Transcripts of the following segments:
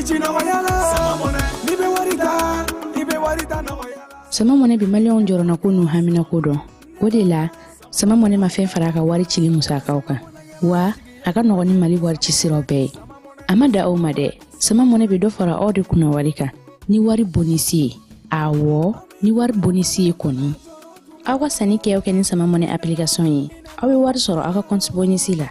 ci nɔgɔya la. Sama Money, n'i bɛ wari ta, i bɛ wari ta nɔgɔya la. Sama Money bɛ maliyɛnw jɔrɔnako n'u haminako dɔn. O de la, Sama Money ma fɛn fara a ka wari cili musakaw kan, wa a ka nɔgɔn ni Mali wari ci siraw bɛɛ ye. A ma da aw ma dɛ, Sama Money bɛ dɔ fara aw de kunna wari kan ni wari bonisi ye. Awɔ, ni wari bonisi ye kɔni. Aw ka sanni kɛ o kɛ ni Sama Money application ye, aw bɛ wari sɔrɔ aw ka compte bonisi la.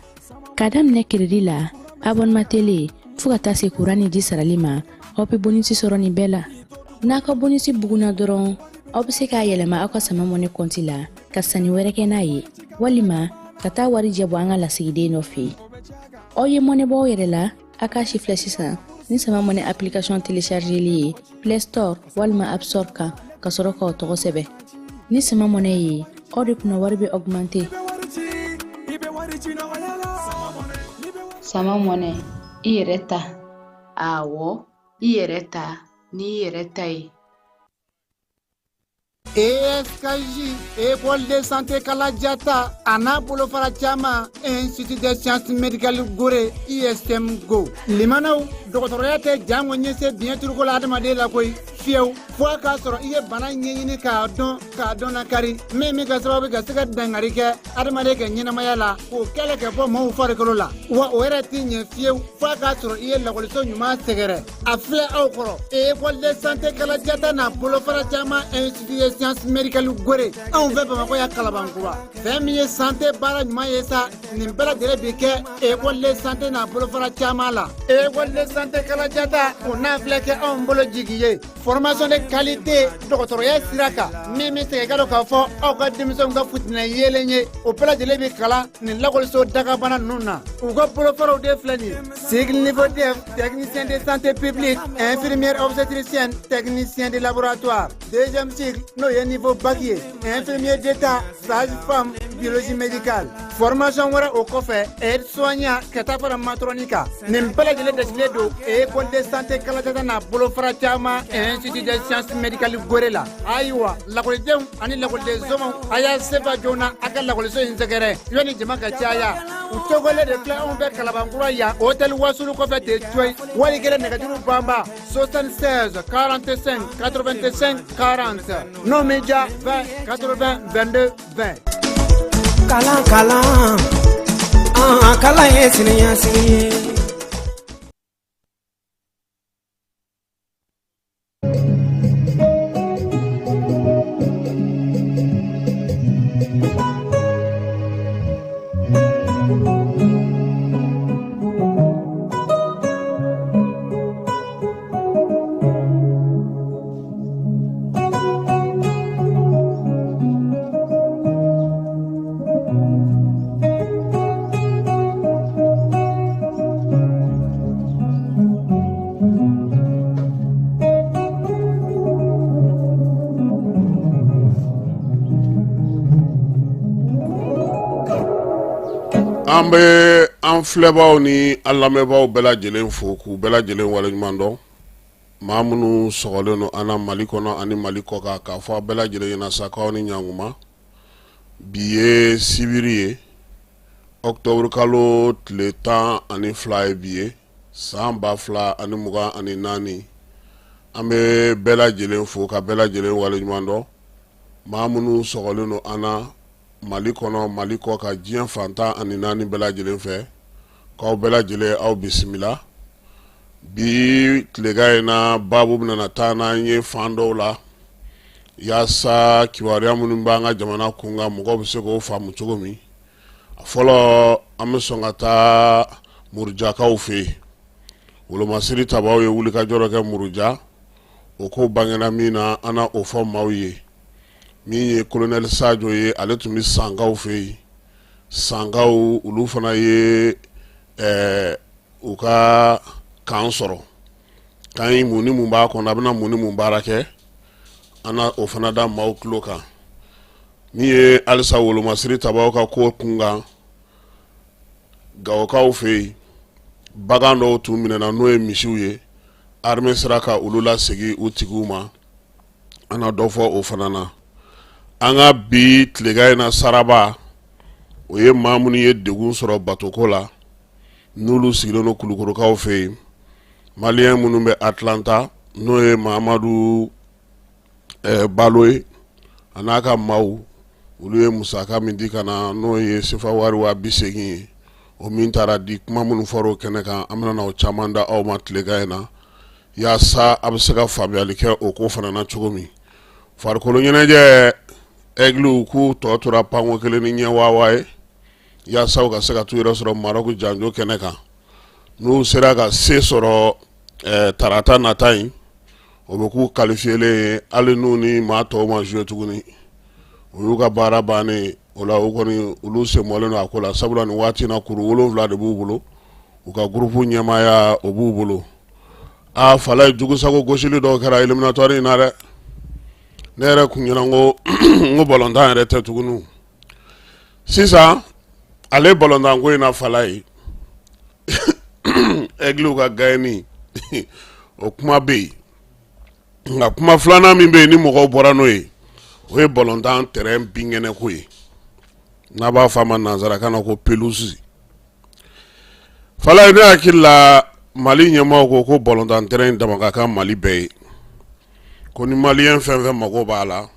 K'a daminɛ crédit la, abonnement télé, fo ka taa se kuran ni ji sarali ma, aw bɛ bonisi sɔrɔ nin bɛɛ la. N'a ka bonisi bugunna dɔrɔn, aw bɛ se k'a yɛlɛma aw ka Sama Money compte la ka sanni wɛrɛ kɛ n'a ye, walima ka taa wari jɛ bɔ an ka lasigiden dɔ fɛ yen. Aw ye mɔnɛ bɔ aw yɛrɛ la, a k'a si filɛ sisan ni Sama Money application téléchargeli ye Play Store walima App Store kan, ka sɔrɔ k'aw tɔgɔ sɛbɛn. Ni Sama Money ye, aw de kunna wari bɛ augmenter. Sama Money, i yɛrɛ ta. Awɔ, i yɛrɛ ta n'i yɛrɛ ta ye. ESKJ, École de santé Kalajata, a n'a bolofara caman, Institut des sciences médicales Gore, ISM Go. Limanaw, dɔgɔtɔrɔya tɛ jango ɲɛse biɲɛ turuko la adamaden la koyi fiyewu, fo a k'a sɔrɔ i ye bana ɲɛɲini k'a dɔn, k'a dɔn nakari min bɛ kɛ sababu ka se ka dankari kɛ adamaden ka ɲɛnamaya la, k'o kɛlɛ kɛ bɔ maaw farikolo la. Wa o yɛrɛ tɛ ɲɛ fiyewu fo a k'a sɔrɔ i ye lakɔliso ɲuman sɛgɛrɛ. A filɛ aw kɔrɔ, École de santé Kalajata n'a bolofara caman, Institut des sciences médicales Gore, anw fɛ Bamakɔ yan, Kalabankura. Fɛn min ye santé baara ɲuman ye sa, nin bɛɛ lajɛlen bi kɛ École de santé n'a bolofara caman la. École de santé Kalajata, o n'a filɛ kɛ anw bolo jigi ye formation de qualité dɔgɔtɔrɔya sira kan, min bɛ segin ka dɔn k'a fɔ aw ka denmisɛnw ka futinɛ yeelen ye. O bɛɛ lajɛlen bi kalan nin lakɔliso dagabana ninnu na. U ka bolofaraw de filɛ nin ye: cycle niveau DEF, technicien de santé publique, infirmière obstétricienne, technicien de laboratoire. Deuxième cycle, n'o ye niveau bac ye, infirmier d'état, sage-femme, biologie médicale. Formation wɛrɛ o kɔfɛ, aide soignant, ka taa fara matron kan. Nin bɛɛ lajɛlen dasilen don École de santé Kalajata n'a bolofara caman, Institut des sciences médicales Gore la. Ayiwa, lakɔlidenw ani lakɔliden somaw, a y'a sefa joona a ka lakɔliso in sɛgɛrɛ yanni jama ka caya. U tɔgɔlen de filɛ anw fɛ Kalabankura yan, hôtel Wasulu kɔfɛ ten coyi. Wali kelen nɛgɛjuru banba 76 45 85 40, n'o min ja 20 80 22 20. Kalan, kalan, an kalan ye siniɲɛsigi ye. An bɛ an filɛbaw ni an lamɛnbaaw bɛɛ lajɛlen fo k'u bɛɛ lajɛlen waleɲuman dɔn. Maa minnu sɔgɔlen don an na Mali kɔnɔ ani Mali kɔkan, k'a fɔ a bɛɛ lajɛlen ɲɛna sa k'aw ni ɲankuma. Bi ye sibiri ye, octobre kalo tile 12 ye bi ye, san 2024. An bɛ bɛɛ lajɛlen fo ka bɛɛ lajɛlen waleɲuman dɔn. Maa minnu sɔgɔlen don an na Mali kɔnɔ, Mali kɔkan, diɲɛ fan 14 bɛɛ lajɛlen fɛ, k'aw bɛɛ lajɛlen aw bisimila. Bi tilegan in na, baabu bɛna taa n'an ye fan dɔw la, yaasa kibaruya minnu b'an ka jamana kunkan, mɔgɔw bɛ se k'o faamu cogo min. A fɔlɔ, an bɛ sɔn ka taa Murujakaw fɛ yen. Wolomasiri tabaw ye wulikajɔ dɔ kɛ Muruja. O ko bangena min na, an na o fɔ maaw ye. Min ye colonel Sajo ye, ale tun bɛ Sankaw fɛ yen. Sankaw olu fana ye u ka kan sɔrɔ. Kan in, mun ni mun b'a kɔnɔ, a bɛna mun ni mun baara kɛ, an na o fana da maaw tulo kan. Min ye halisa wolomasiri tabaw ka ko kunkan, Gawokaw fɛ yen, bagan dɔw tun minɛna, n'o ye misiw ye, armée sera ka olu lasegin u tigiw ma. An na dɔ fɔ o fana na. An ka bi tilegan in na saraba, o ye maa minnu ye degun sɔrɔ batoko la, n'olu sigilen don Kulukorokaw fɛ yen. Maliyɛn minnu bɛ Atlanta, n'o ye Mahamadu Balo ye, a n'a ka maaw, olu ye musaka min di ka na, n'o ye sefa wari 80,000 ye, o min taara di. Kuma minnu fɔra o kɛnɛ kan, an bɛna o caman da aw ma tilegan in na, yaasa a bɛ se ka faamuyali kɛ o ko fana na cogo min. Farikolo ɲɛnajɛ, Aigles k'u tɔ tora panko kelen ni ɲɛ waawa ye, yaasa u ka se ka t'u yɛrɛ sɔrɔ Maroc janjo kɛnɛ kan. N'u sera ka se sɔrɔ tarata nata in, o bɛ k'u qualifiélen ye, hali n'u ni maa tɔw ma jouer tuguni, o y'u ka baara bannen. O la, o kɔni, olu senbɔlen don a ko la, sabula nin waati na, kuru 7 de b'u bolo, u ka groupe ɲɛmaaya o b'u bolo. Aa, Falaye, jugusago gosili dɔw kɛra éliminatoire in na dɛ. Ne yɛrɛ kun ɲɛna ko n ko balontan yɛrɛ tɛ tuguni sisan. Ale balontan ko in na, Falaye, Aigles ka gagner, o kuma bɛ yen, nka kuma filanan min bɛ yen ni mɔgɔw bɔra n'o ye, o ye balontan terrain binkɛnɛ ko ye, n'a b'a fɔ a ma nanzarakan na ko pelouse. Falaye, ne hakili la, Mali ɲɛmaaw ko ko balontan terrain dama ka kan Mali bɛɛ ye, ko ni maliyɛn fɛn fɛn mago b'a la,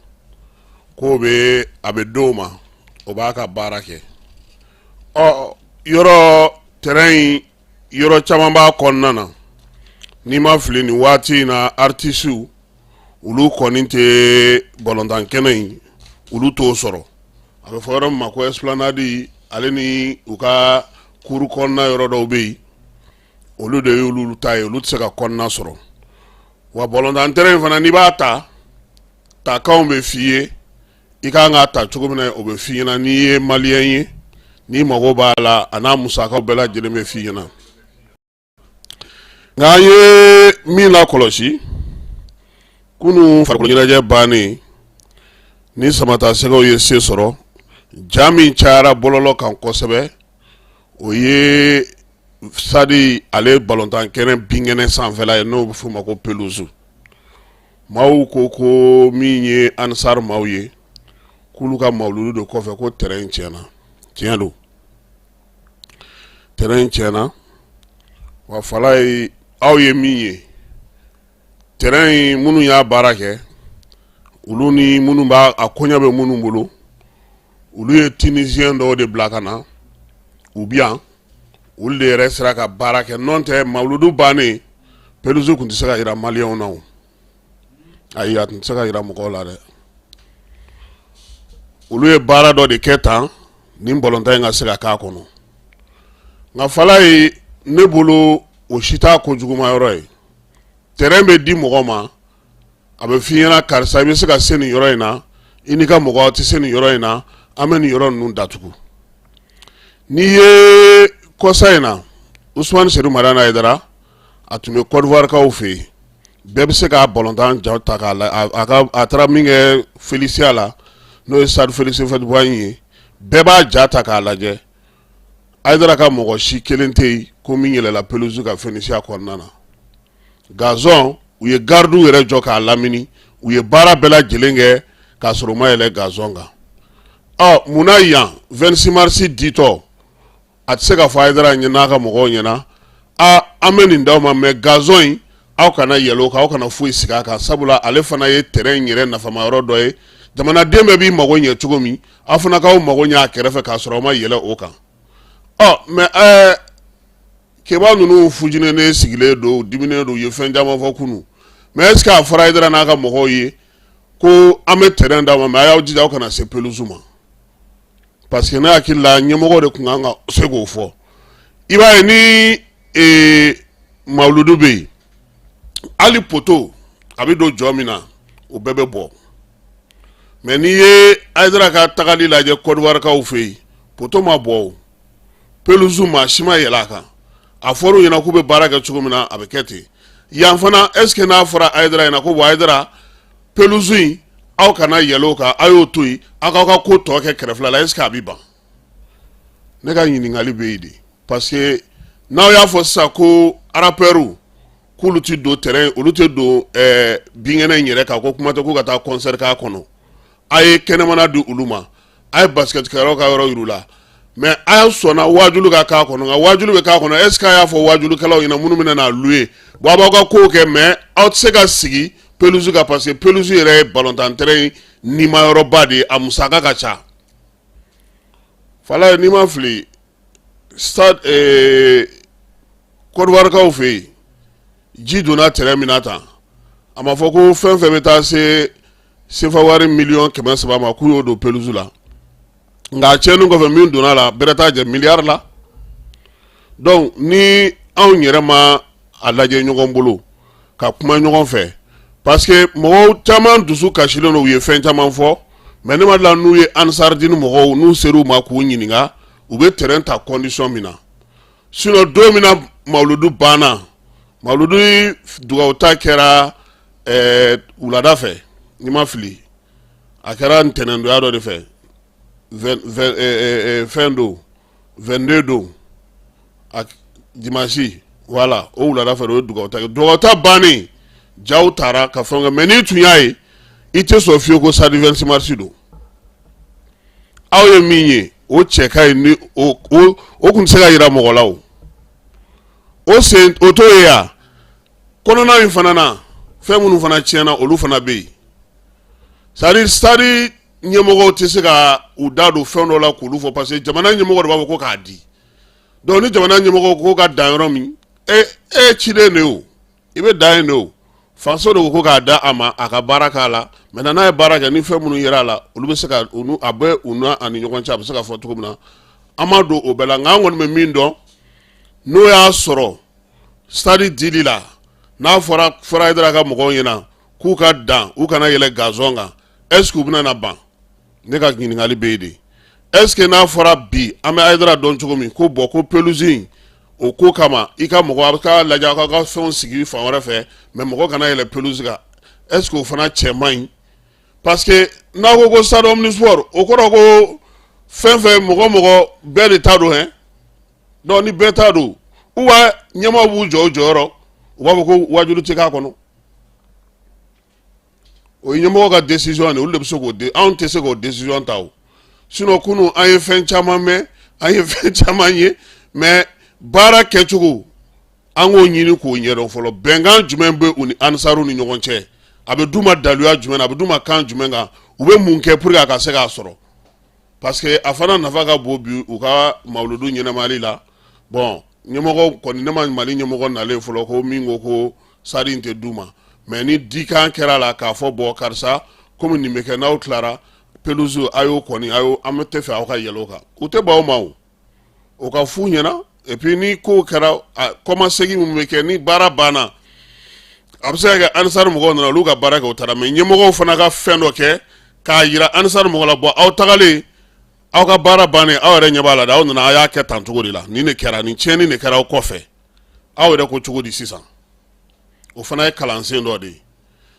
k'o bɛ a bɛ d'o ma, o b'a ka baara kɛ. Ɔ, yɔrɔ terrain in, yɔrɔ caman b'a kɔnɔna na. N'i ma fili, nin waati in na, artisiw, olu kɔni tɛ balontan kɛnɛ in, olu t'o sɔrɔ. A bɛ fɔ yɔrɔ min ma ko esplanade, ale ni u ka cour kɔnɔna yɔrɔ dɔw bɛ yen, olu de y'olu ta ye, olu tɛ se ka kɔnɔna sɔrɔ. Wa balontan terrain in fana, n'i b'a ta, takanw bɛ f'i ye, i ka kan k'a ta cogo min na, o bɛ f'i ɲɛna. N'i ye maliyɛn ye, n'i mago b'a la, a n'a musakaw bɛɛ lajɛlen bɛ f'i ɲɛna. Nka an ye min lakɔlɔsi kunun, farikolo ɲɛnajɛ bannen ni Samatasɛgɛw ye se sɔrɔ, ja min cayara bɔlɔlɔ kan kosɛbɛ, o ye stade ale balontan kɛnɛ binkɛnɛ sanfɛla ye, n'o bɛ f'o ma ko pelouse. Maaw ko ko min ye Ansar maaw ye, k'olu ka mawuludu de kɔfɛ ko terrain tiɲɛna. Tiɲɛ don, terrain tiɲɛna. Wa Falaye, aw ye min ye, terrain in, minnu y'a baara kɛ, olu ni minnu b'a a koɲɛ bɛ minnu bolo, olu ye Tunisien dɔw de bila ka na, u bi yan, olu de yɛrɛ sera ka baara kɛ. N'o tɛ, mawuludu bannen, pelouse tun tɛ se ka yira maliyɛnw na o. Ayi, a tun tɛ se ka yira mɔgɔw la dɛ. Olu ye baara dɔ de kɛ tan ni balontan in ka se ka k'a kɔnɔ. Nka Falaye, ne bolo, o si t'a ko juguman yɔrɔ ye. Terrain bɛ di mɔgɔ ma, a bɛ f'i ɲɛna: karisa, i bɛ se ka se nin yɔrɔ in na, i n'i ka mɔgɔ tɛ se nin yɔrɔ in na, an bɛ nin yɔrɔ ninnu datugu. N'i ye kɔsa in na, Usumani Sedu Madani Hayidara, a tun bɛ Côte d'Ivoire kaw fɛ yen, bɛɛ bɛ se k'a balontan ja ta k'a la. A taara min kɛ Félicia la, n'o ye stade Félix Houphouët-Boigny ye, bɛɛ b'a ja ta k'a lajɛ. Hayidara ka mɔgɔ si kelen tɛ yen ko min yɛlɛla pelouse kan Félicia kɔnɔna na. Gazon, u ye gardiw yɛrɛ jɔ k'a lamini, u ye baara bɛɛ lajɛlen kɛ k'a sɔrɔ u ma yɛlɛ gazon kan. Ɔ, munna yan 26 mars ditɔ, a tɛ se ka fɔ Hayidara ɲɛ n'a ka mɔgɔw ɲɛna: a an bɛ nin d'aw ma, mais gazon in, aw kana yɛlɛ o kan, aw kana foyi sigi a kan, sabula ale fana ye terrain in yɛrɛ nafama yɔrɔ dɔ ye. Jamanaden bɛɛ b'i mago ɲɛ cogo min, aw fana k'aw mago ɲɛ a kɛrɛfɛ k'a sɔrɔ aw ma yɛlɛ o kan. Ɔ, mais Keba ninnu fujinɛnen sigilen don, diminen don, u ye fɛn caman fɔ kunun. Mais est ce que a fɔra Hayidara n'a ka mɔgɔw ye ko an bɛ terrain d'aw ma, mais a y'aw jija, aw kana se pelouse ma? Parce que ne hakili la, ɲɛmɔgɔ de tun kan ka se k'o fɔ. I b'a ye ni mawuludu bɛ yen, hali poteau a bɛ don jɔ min na, o bɛɛ bɛ bɔ. Mais n'i ye Hayidara ka tagali lajɛ Côte d'Ivoire kaw fɛ yen, poteau ma bɔ, o pelouse, maa si ma yɛlɛ a kan. A fɔra u ɲɛna k'u bɛ baara kɛ cogo min na, a bɛ kɛ ten. Yan fana, est ce que n'a fɔra Hayidara ɲɛna ko bon, Hayidara, pelouse in, aw kana yɛlɛ o kan, a y'o to yen, aw k'aw ka ko tɔ kɛ kɛrɛfɛla la, est ce que a bɛ ban? Ne ka ɲininkali bɛ yen de, parce que n'aw y'a fɔ sisan ko rappeurs k'olu tɛ don terrain, olu tɛ don binkɛnɛ in yɛrɛ kan, ko kuma tɛ k'u ka taa concert k'a kɔnɔ, a ye kɛnɛmana di olu ma, a ye basket kɛyɔrɔ ka yɔrɔ yir'u la. Mais a y'a sɔnna waajulu ka k'a kɔnɔ, nka waajulu bɛ k'a kɔnɔ, est ce que a y'a fɔ waajulukɛlaw ɲɛna minnu bɛna n'a louer? Bon, a b'aw ka kow kɛ, mais aw tɛ se ka sigi pelouse kan, parce que pelouse yɛrɛ ye balontan terrain nimayɔrɔba de ye, a musaka ka ca. Falaye, n'i ma fili, stade Côte d'Ivoire fɛ yen, ji donna terrain min na tan, a ma fɔ ko fɛn fɛn bɛ taa se sefa wari miliyɔn 300 ma, k'u y'o don pelouse la. Nka a tiɲɛni kɔfɛ, min donna la, bɛrɛ t'a jɛ miliyari la. Donc ni anw yɛrɛ ma a lajɛ ɲɔgɔn bolo ka kuma ɲɔgɔn fɛ, parce que mɔgɔw caman dusu kasilen don, u ye fɛn caman fɔ, mais ne ma la n'u ye Ansardini mɔgɔw, n'u ser'u ma k'u ɲininka u bɛ terrain ta condition min na. Sinon don min na mawuludu banna, mawuludu dugawu ta kɛra wulada fɛ, n'i ma fili, a kɛra ntɛnɛndonya dɔ de fɛ, fɛn don, 22 don, a dimanche, voilà, o wulada fɛ, o ye dugawu ta kɛ. Dugawu ta bannen, jaw taara ka fɛn kɛ, mais n'i tun y'a ye, i tɛ sɔn fiyewu ko stade 26 mars don. Aw ye min ye, o cɛ ka ɲi ni o kun tɛ se ka yira mɔgɔ la. O sen o t'o ye yan kɔnɔna in fana na, fɛn minnu fana tiɲɛna, olu fana bɛ yen. C'est à dire stade ɲɛmɔgɔw tɛ se ka u da don fɛn dɔ la k'olu fɔ, parce que jamana ɲɛmɔgɔ de b'a fɔ ko k'a di. Donc ni jamana ɲɛmɔgɔ ko ka dan yɔrɔ min, e ciden de ye, o i bɛ dan yen de. O faso de ko k'a da a ma, a ka baara k'a la. Maintenant n'a ye baara kɛ, ni fɛn minnu yera a la, olu bɛ se ka a bɛ u n'a ani ɲɔgɔn cɛ, a bɛ se ka fɔ cogo min na, an ma don o bɛɛ la. Nka an kɔni bɛ min dɔn, n'o y'a sɔrɔ stade dili la, n'a fɔra Hayidara ka mɔgɔw ɲɛna k'u ka dan, u kana yɛlɛ gazon kan, est ce que u bɛna na ban? Ne ka ɲininkali bɛ yen de. Est ce que n'a fɔra bi, an bɛ Hayidara dɔn cogo min, ko bɔn, ko pelouse in o ko kama, i ka mɔgɔ a bɛ ka lajɛ, aw ka fɛnw sigi fan wɛrɛ fɛ, mais mɔgɔ kana yɛlɛ pelouse kan, est ce que o fana cɛ man ɲi? Parce que n'a ko ko stade omnisport, o kɔrɔ ko fɛn fɛn mɔgɔ bɛɛ de ta don hɛn. Donc ni bɛɛ ta don, ou bien ɲɛmaaw b'u jɔ u jɔyɔrɔ, u b'a fɔ ko wajulu tɛ k'a kɔnɔ, o ye ɲɛmɔgɔ ka décision de, olu de bɛ se k'o de, anw tɛ se k'o décision ta. O sinon kunun an ye fɛn caman mɛn, an ye fɛn caman ye, mais baara kɛcogo, an k'o ɲini k'o ɲɛdɔn fɔlɔ. Bɛnkan jumɛn bɛ u ni Ansaru ni ɲɔgɔn cɛ? A bɛ d'u ma daluya jumɛn na? A bɛ d'u ma kan jumɛn kan? U bɛ mun kɛ pour que a ka se k'a sɔrɔ? Parce que a fana nafa ka bon bi u ka mawuludu ɲɛnamali la. Bon, ɲɛmɔgɔ kɔni, ne ma Mali ɲɛmɔgɔ nalen fɔlɔ ko min ko ko stade in tɛ d'u ma, mais ni dikan kɛra la k'a fɔ bɔn, karisa, komi nin bɛ kɛ, n'aw tilara pelouse, a y'o kɔni, a y'o, an tɛ fɛ aw ka yɛlɛ o kan, u tɛ ban o ma. O ka f'u ɲɛna. Et puis ni kow kɛra, kɔmasegin min bɛ kɛ ni baara banna, a bɛ se ka kɛ Ansar mɔgɔw nana, olu ka baara kɛ, o taara, mais ɲɛmɔgɔw fana ka fɛn dɔ kɛ k'a yira Ansar mɔgɔw la: bɔn, aw tagalen, aw ka baara bannen, aw yɛrɛ ɲɛ b'a la dɛ, aw nana, aw y'a kɛ tan cogo de la, nin de kɛra, nin tiɲɛni de kɛra aw kɔfɛ, aw yɛrɛ ko cogo di sisan? O fana ye kalansen dɔ de ye.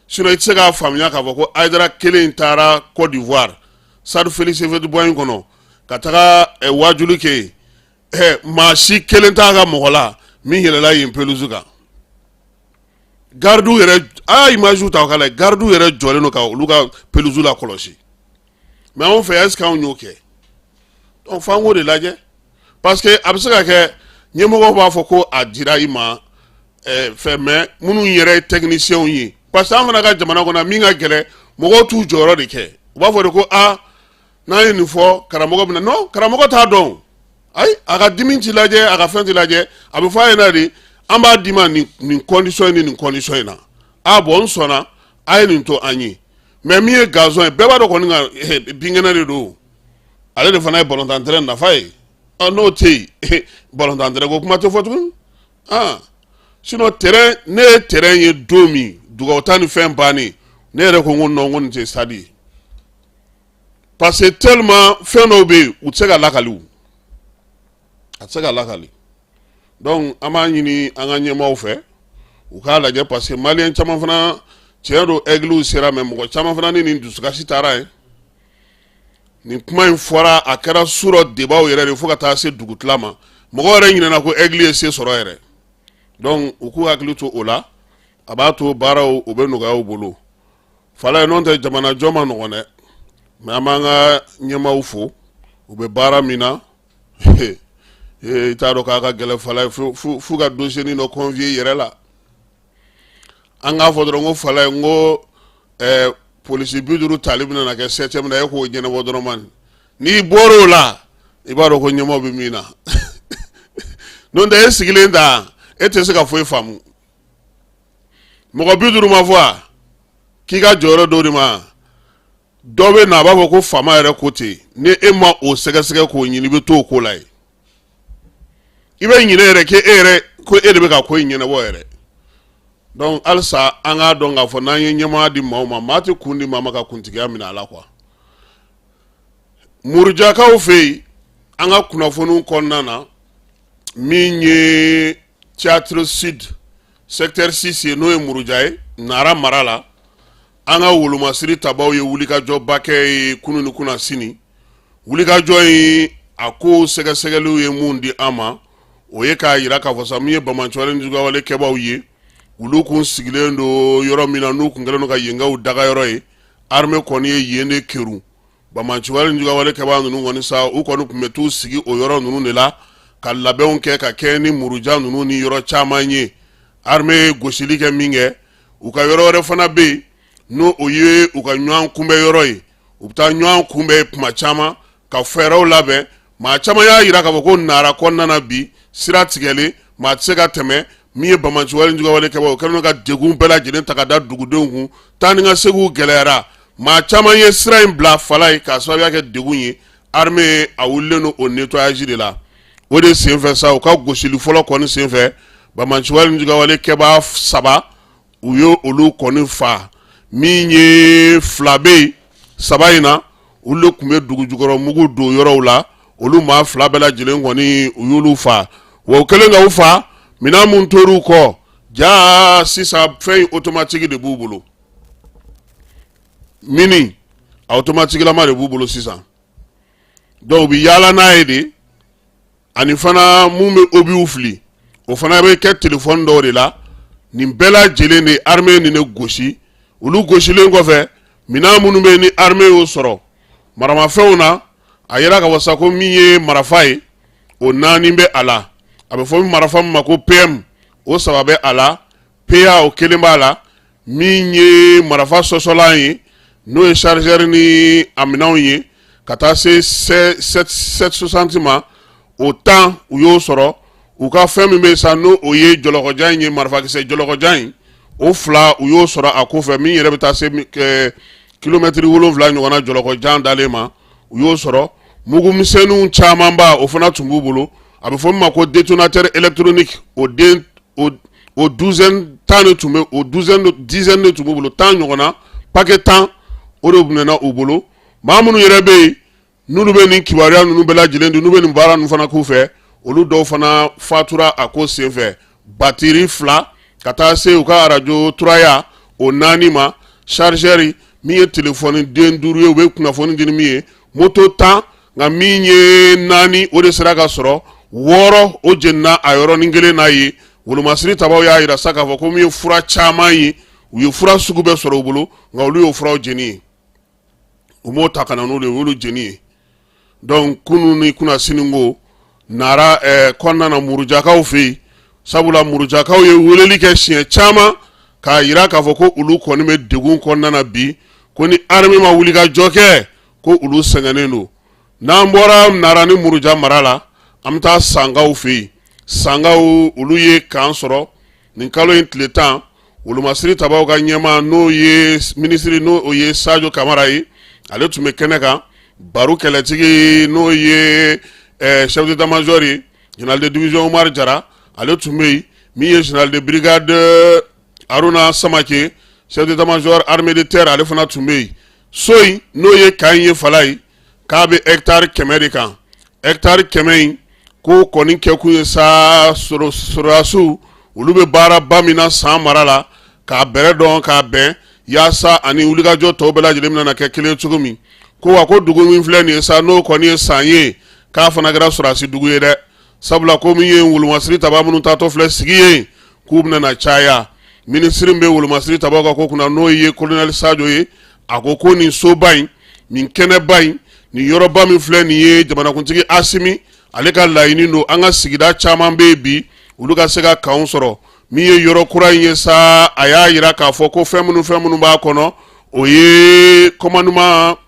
Sinon i tɛ se k'a faamuya k'a fɔ ko Hayidara kelen taara Côte d'Ivoire, stade Félix Houphouët-Boigny kɔnɔ, ka taga wajuli kɛ yen, maa si kelen t'a ka mɔgɔ la min yɛlɛla yen pelouse kan. Gardiw yɛrɛ, a y'a image ta k'a lajɛ, gardiw yɛrɛ jɔlen don ka olu ka pelouse la kɔlɔsi. Mais anw fɛ, est ce que anw y'o kɛ? Donc f'an k'o de lajɛ, parce que a bɛ se ka kɛ ɲɛmɔgɔw b'a fɔ ko a dira i ma fɛn, mais minnu yɛrɛ ye techniciens ye, parce que an fana ka jamana kɔnɔ, min ka gɛlɛn, mɔgɔw t'u jɔyɔrɔ de kɛ. U b'a fɔ de ko aa, n'an ye nin fɔ, karamɔgɔ bɛ na. Non, karamɔgɔ t'a dɔn, ayi, a ka dimi ti lajɛ, a ka fɛn ti lajɛ, a bɛ fɔ a ɲɛna de: an b'a d'i ma nin condition ni nin condition in na. A bɔn, n sɔnna, a ye nin to an ye. Mais min ye gazon ye, bɛɛ b'a dɔn kɔni ka binkɛnɛ de don, ale de fana ye balontan terrain nafa ye. Ɔ, n'o tɛ yen, balontan terrain ko kuma tɛ fɔ tuguni. Ah, sinon terrain, ne ye terrain ye don min, dugawu ta ni fɛn bannen, ne yɛrɛ ko n ko non, n ko nin tɛ stade ye, parce que tellement fɛn dɔw bɛ yen, u tɛ se ka lakali, o a tɛ se ka lakali. Donc an b'a ɲini an ka ɲɛmaaw fɛ, u k'a lajɛ, parce que maliyɛn caman fana, tiɲɛ don, Aigles sera, mais mɔgɔ caman fana ni nin dusukasi taara yen. Nin kuma in fɔra, a kɛra su rɔ débat yɛrɛ de, fo ka taa se dugutila ma, mɔgɔ yɛrɛ ɲinɛna ko Aigle ye se sɔrɔ yɛrɛ. Donc u k'u hakili to o la, a b'a to baaraw o bɛ nɔgɔya u bolo. Fala ye, n'o tɛ jamana jɔ ma nɔgɔn dɛ, mais an b'an ka ɲɛmaaw fo, u bɛ baara min na. I t'a dɔn k'a ka gɛlɛn Falaye, f'u ka dossier dɔ confier i yɛrɛ la. An k'a fɔ dɔrɔn ko Falaye, n ko polisi 50 tali bɛna na kɛ septième na, e k'o ɲɛnabɔ dɔrɔn man. N'i bɔr'o la, i b'a dɔn ko ɲɛmaaw bɛ min na. N'o tɛ, e sigilen ta, e tɛ se ka foyi faamu. Mɔgɔ 50 ma fɔ a k'i ka jɔyɔrɔ dɔw de ma. Dɔ bɛ na, a b'a fɔ ko faama yɛrɛ ko ten. Ni e ma o sɛgɛsɛgɛ k'o ɲini, i bɛ to o ko la yen. I bɛ ɲinɛ yɛrɛ k'e yɛrɛ ko e de bɛ ka ko in ɲɛnabɔ yɛrɛ. Donc halisa an k'a dɔn k'a fɔ n'an ye ɲɛmaaya di maaw ma, maa tɛ kun di maa ma ka kuntigiya minɛ a la quoi. Murujakaw fɛ yen, an ka kunnafoniw kɔnɔna na, min ye théâtre sud secteur 6 ye, n'o ye Muruja ye, Nara mara la, an ka wolomasiri tabaw ye wulikajɔba kɛ ye kunun ni kunasini. Wulikajɔ in, a ko sɛgɛsɛgɛliw ye mun di an ma? O ye k'a jira k'a fɔ sa, min ye banbaanciwale ni juguyawale kɛbaw ye, olu kun sigilen don yɔrɔ min na, n'u kun kɛlen don ka yenkaw dagayɔrɔ ye, armée kɔni ye yen de kerun. Banbaanciwale ni juguyawale kɛbaa ninnu kɔni sa, u kɔni tun bɛ t'u sigi o yɔrɔ ninnu de la ka labɛnw kɛ ka kɛ ni muruja ninnu ni yɔrɔ caman ye. Armée ye gosili kɛ min kɛ, u ka yɔrɔ wɛrɛ fana bɛ yen, n'o o ye u ka ɲɔgɔn kunbɛn yɔrɔ ye. U bɛ taa ɲɔgɔn kunbɛn tuma caman ka fɛɛrɛw labɛn. Maa caman y'a jira k'a fɔ ko Nara kɔnɔna na bi, sira tigɛlen, maa tɛ se ka tɛmɛ. Min ye banbaanciwale ni juguyawale kɛbaa, o kɛlen don ka degun bɛɛ lajɛlen ta ka da dugudenw kun. Taa ni ka seginw gɛlɛyara, maa caman ye sira in bila Falaye k'a sababuya kɛ degun ye. Armée a wulilen don o nettoyage de la. O de senfɛ sa, u ka gosili fɔlɔ kɔni senfɛ, banbaanciwale ni juguyawale kɛbaa saba, u ye olu kɔni fa. Min ye fila bɛ yen, saba in na, olu de tun bɛ dugu jukɔrɔ mugu don yɔrɔw la. Olu maa fila bɛɛ lajɛlen kɔni, u y'olu fa. Wa u kɛlen ka u fa, minɛn mun tor'u kɔ, jaa sisan fɛn in automatique de b'u bolo, mine automatique lama de b'u bolo sisan. Donc u bɛ yaala n'a ye de. Ani fana mun bɛ obusw fili, o fana bɛ kɛ telefɔni dɔw de la. Nin bɛɛ lajɛlen de, armée nin de gosi. Olu gosilen kɔfɛ, minɛn minnu bɛ yen ni armée y'o sɔrɔ maramafɛnw na, a yira ka fɔ sa ko min ye marafa ye, o naani bɛ a la. A bɛ fɔ marafa min ma ko PM, o saba bɛ a la. PA, o kelen b'a la. Min ye marafa sɔsɔlan ye, n'o ye chargeur ni a minɛnw ye, ka taa se 760 ma, o 10, u y'o sɔrɔ. U ka fɛn min bɛ sa, n'o o ye jɔlɔkɔjan in ye, marifakisɛ jɔlɔkɔjan in, o fila, u y'o sɔrɔ a kɔfɛ. Min yɛrɛ bɛ taa se kilomɛtiri 7 ɲɔgɔnna jɔlɔkɔjan dalen ma, u y'o sɔrɔ. Mugumisɛnninw camanba, o fana tun b'u bolo. A bɛ fɔ min ma ko détonateur électronique, o den o douzaine 10 de tun bɛ, o douzaine, dizaine de tun b'u bolo, 10 ɲɔgɔnna, paquet 10, o de minɛna u bolo. Maa minnu yɛrɛ bɛ yen, n'olu bɛ nin kibaruya ninnu bɛɛ lajɛlen di, n'u bɛ nin baara ninnu fana k'u fɛ, olu dɔw fana fatura a ko senfɛ. Batiri fila, ka taa se u ka arajo turaya o naani ma, chargeur, min ye telefɔni den duuru ye, u bɛ kunnafoni di ni min ye, moto 10, nka min ye naani, o de sera ka sɔrɔ, wɔɔrɔ o jenina a yɔrɔnin kelen n'a ye. Wolomasiri tabaw y'a jira sa k'a fɔ ko min ye fura caman ye, u ye fura sugu bɛɛ sɔrɔ u bolo, nka olu y'o furaw jeni ye, u m'o ta ka na n'olu ye, u y'olu jeni ye. Donc kunun ni kunasini ko Nara kɔnɔna na, Murujakaw fɛ yen, sabula Murujakaw ye weleli kɛ siɲɛ caman k'a jira k'a fɔ ko olu kɔni bɛ degun kɔnɔna na bi, ko ni armée ma wuli ka jɔ kɛ, ko olu sɛgɛnnen don. N'an bɔra Nara ni Muruja mara la, an bɛ taa Sankaw fɛ yen. Sankaw, olu ye camp sɔrɔ nin kalo in tile 10. Wolomasiri tabaw ka ɲɛmaa, n'o ye minisiri, n'o o ye Sajo Kamara ye, ale tun bɛ kɛnɛ kan. Baro kɛlɛtigi, n'o ye chef d'état major ye, général de division Umar Jara, ale tun bɛ yen. Min ye général de brigade Haruna Samake, chef d'état major armée de terre, ale fana tun bɛ yen. So in, n'o ye camp in ye Falaye, k'a bɛ hectare 100 de kan. Hectare 100 in ko kɔni kɛkun ye sa, sɔrɔdasiw olu bɛ baaraba min na San mara la, k'a bɛrɛ dɔn k'a bɛn yaasa ani wulikajɔ tɔw bɛɛ lajɛlen bɛna kɛ kelen cogo min. Ko wa ko dugu min filɛ nin ye sa, n'o kɔni ye San ye, k'a fana kɛra sɔrɔdasi dugu ye dɛ, sabula ko min ye wolomasiri taba minnu taatɔ filɛ sigi ye, k'u bɛna caya. Minisiri bɛ wolomasiri tabaw ka ko kunna, n'o ye colonel Sajo ye, a ko ko nin soba in, nin kɛnɛba in, nin yɔrɔba min filɛ nin ye, jamanakuntigi Asimi Ale ka laɲini don an ka sigida caman bɛ yen bi, olu ka se ka kanw sɔrɔ. Min ye yɔrɔ kura in ye sa, a y'a jira k'a fɔ ko fɛn minnu b'a kɔnɔ, o ye commandement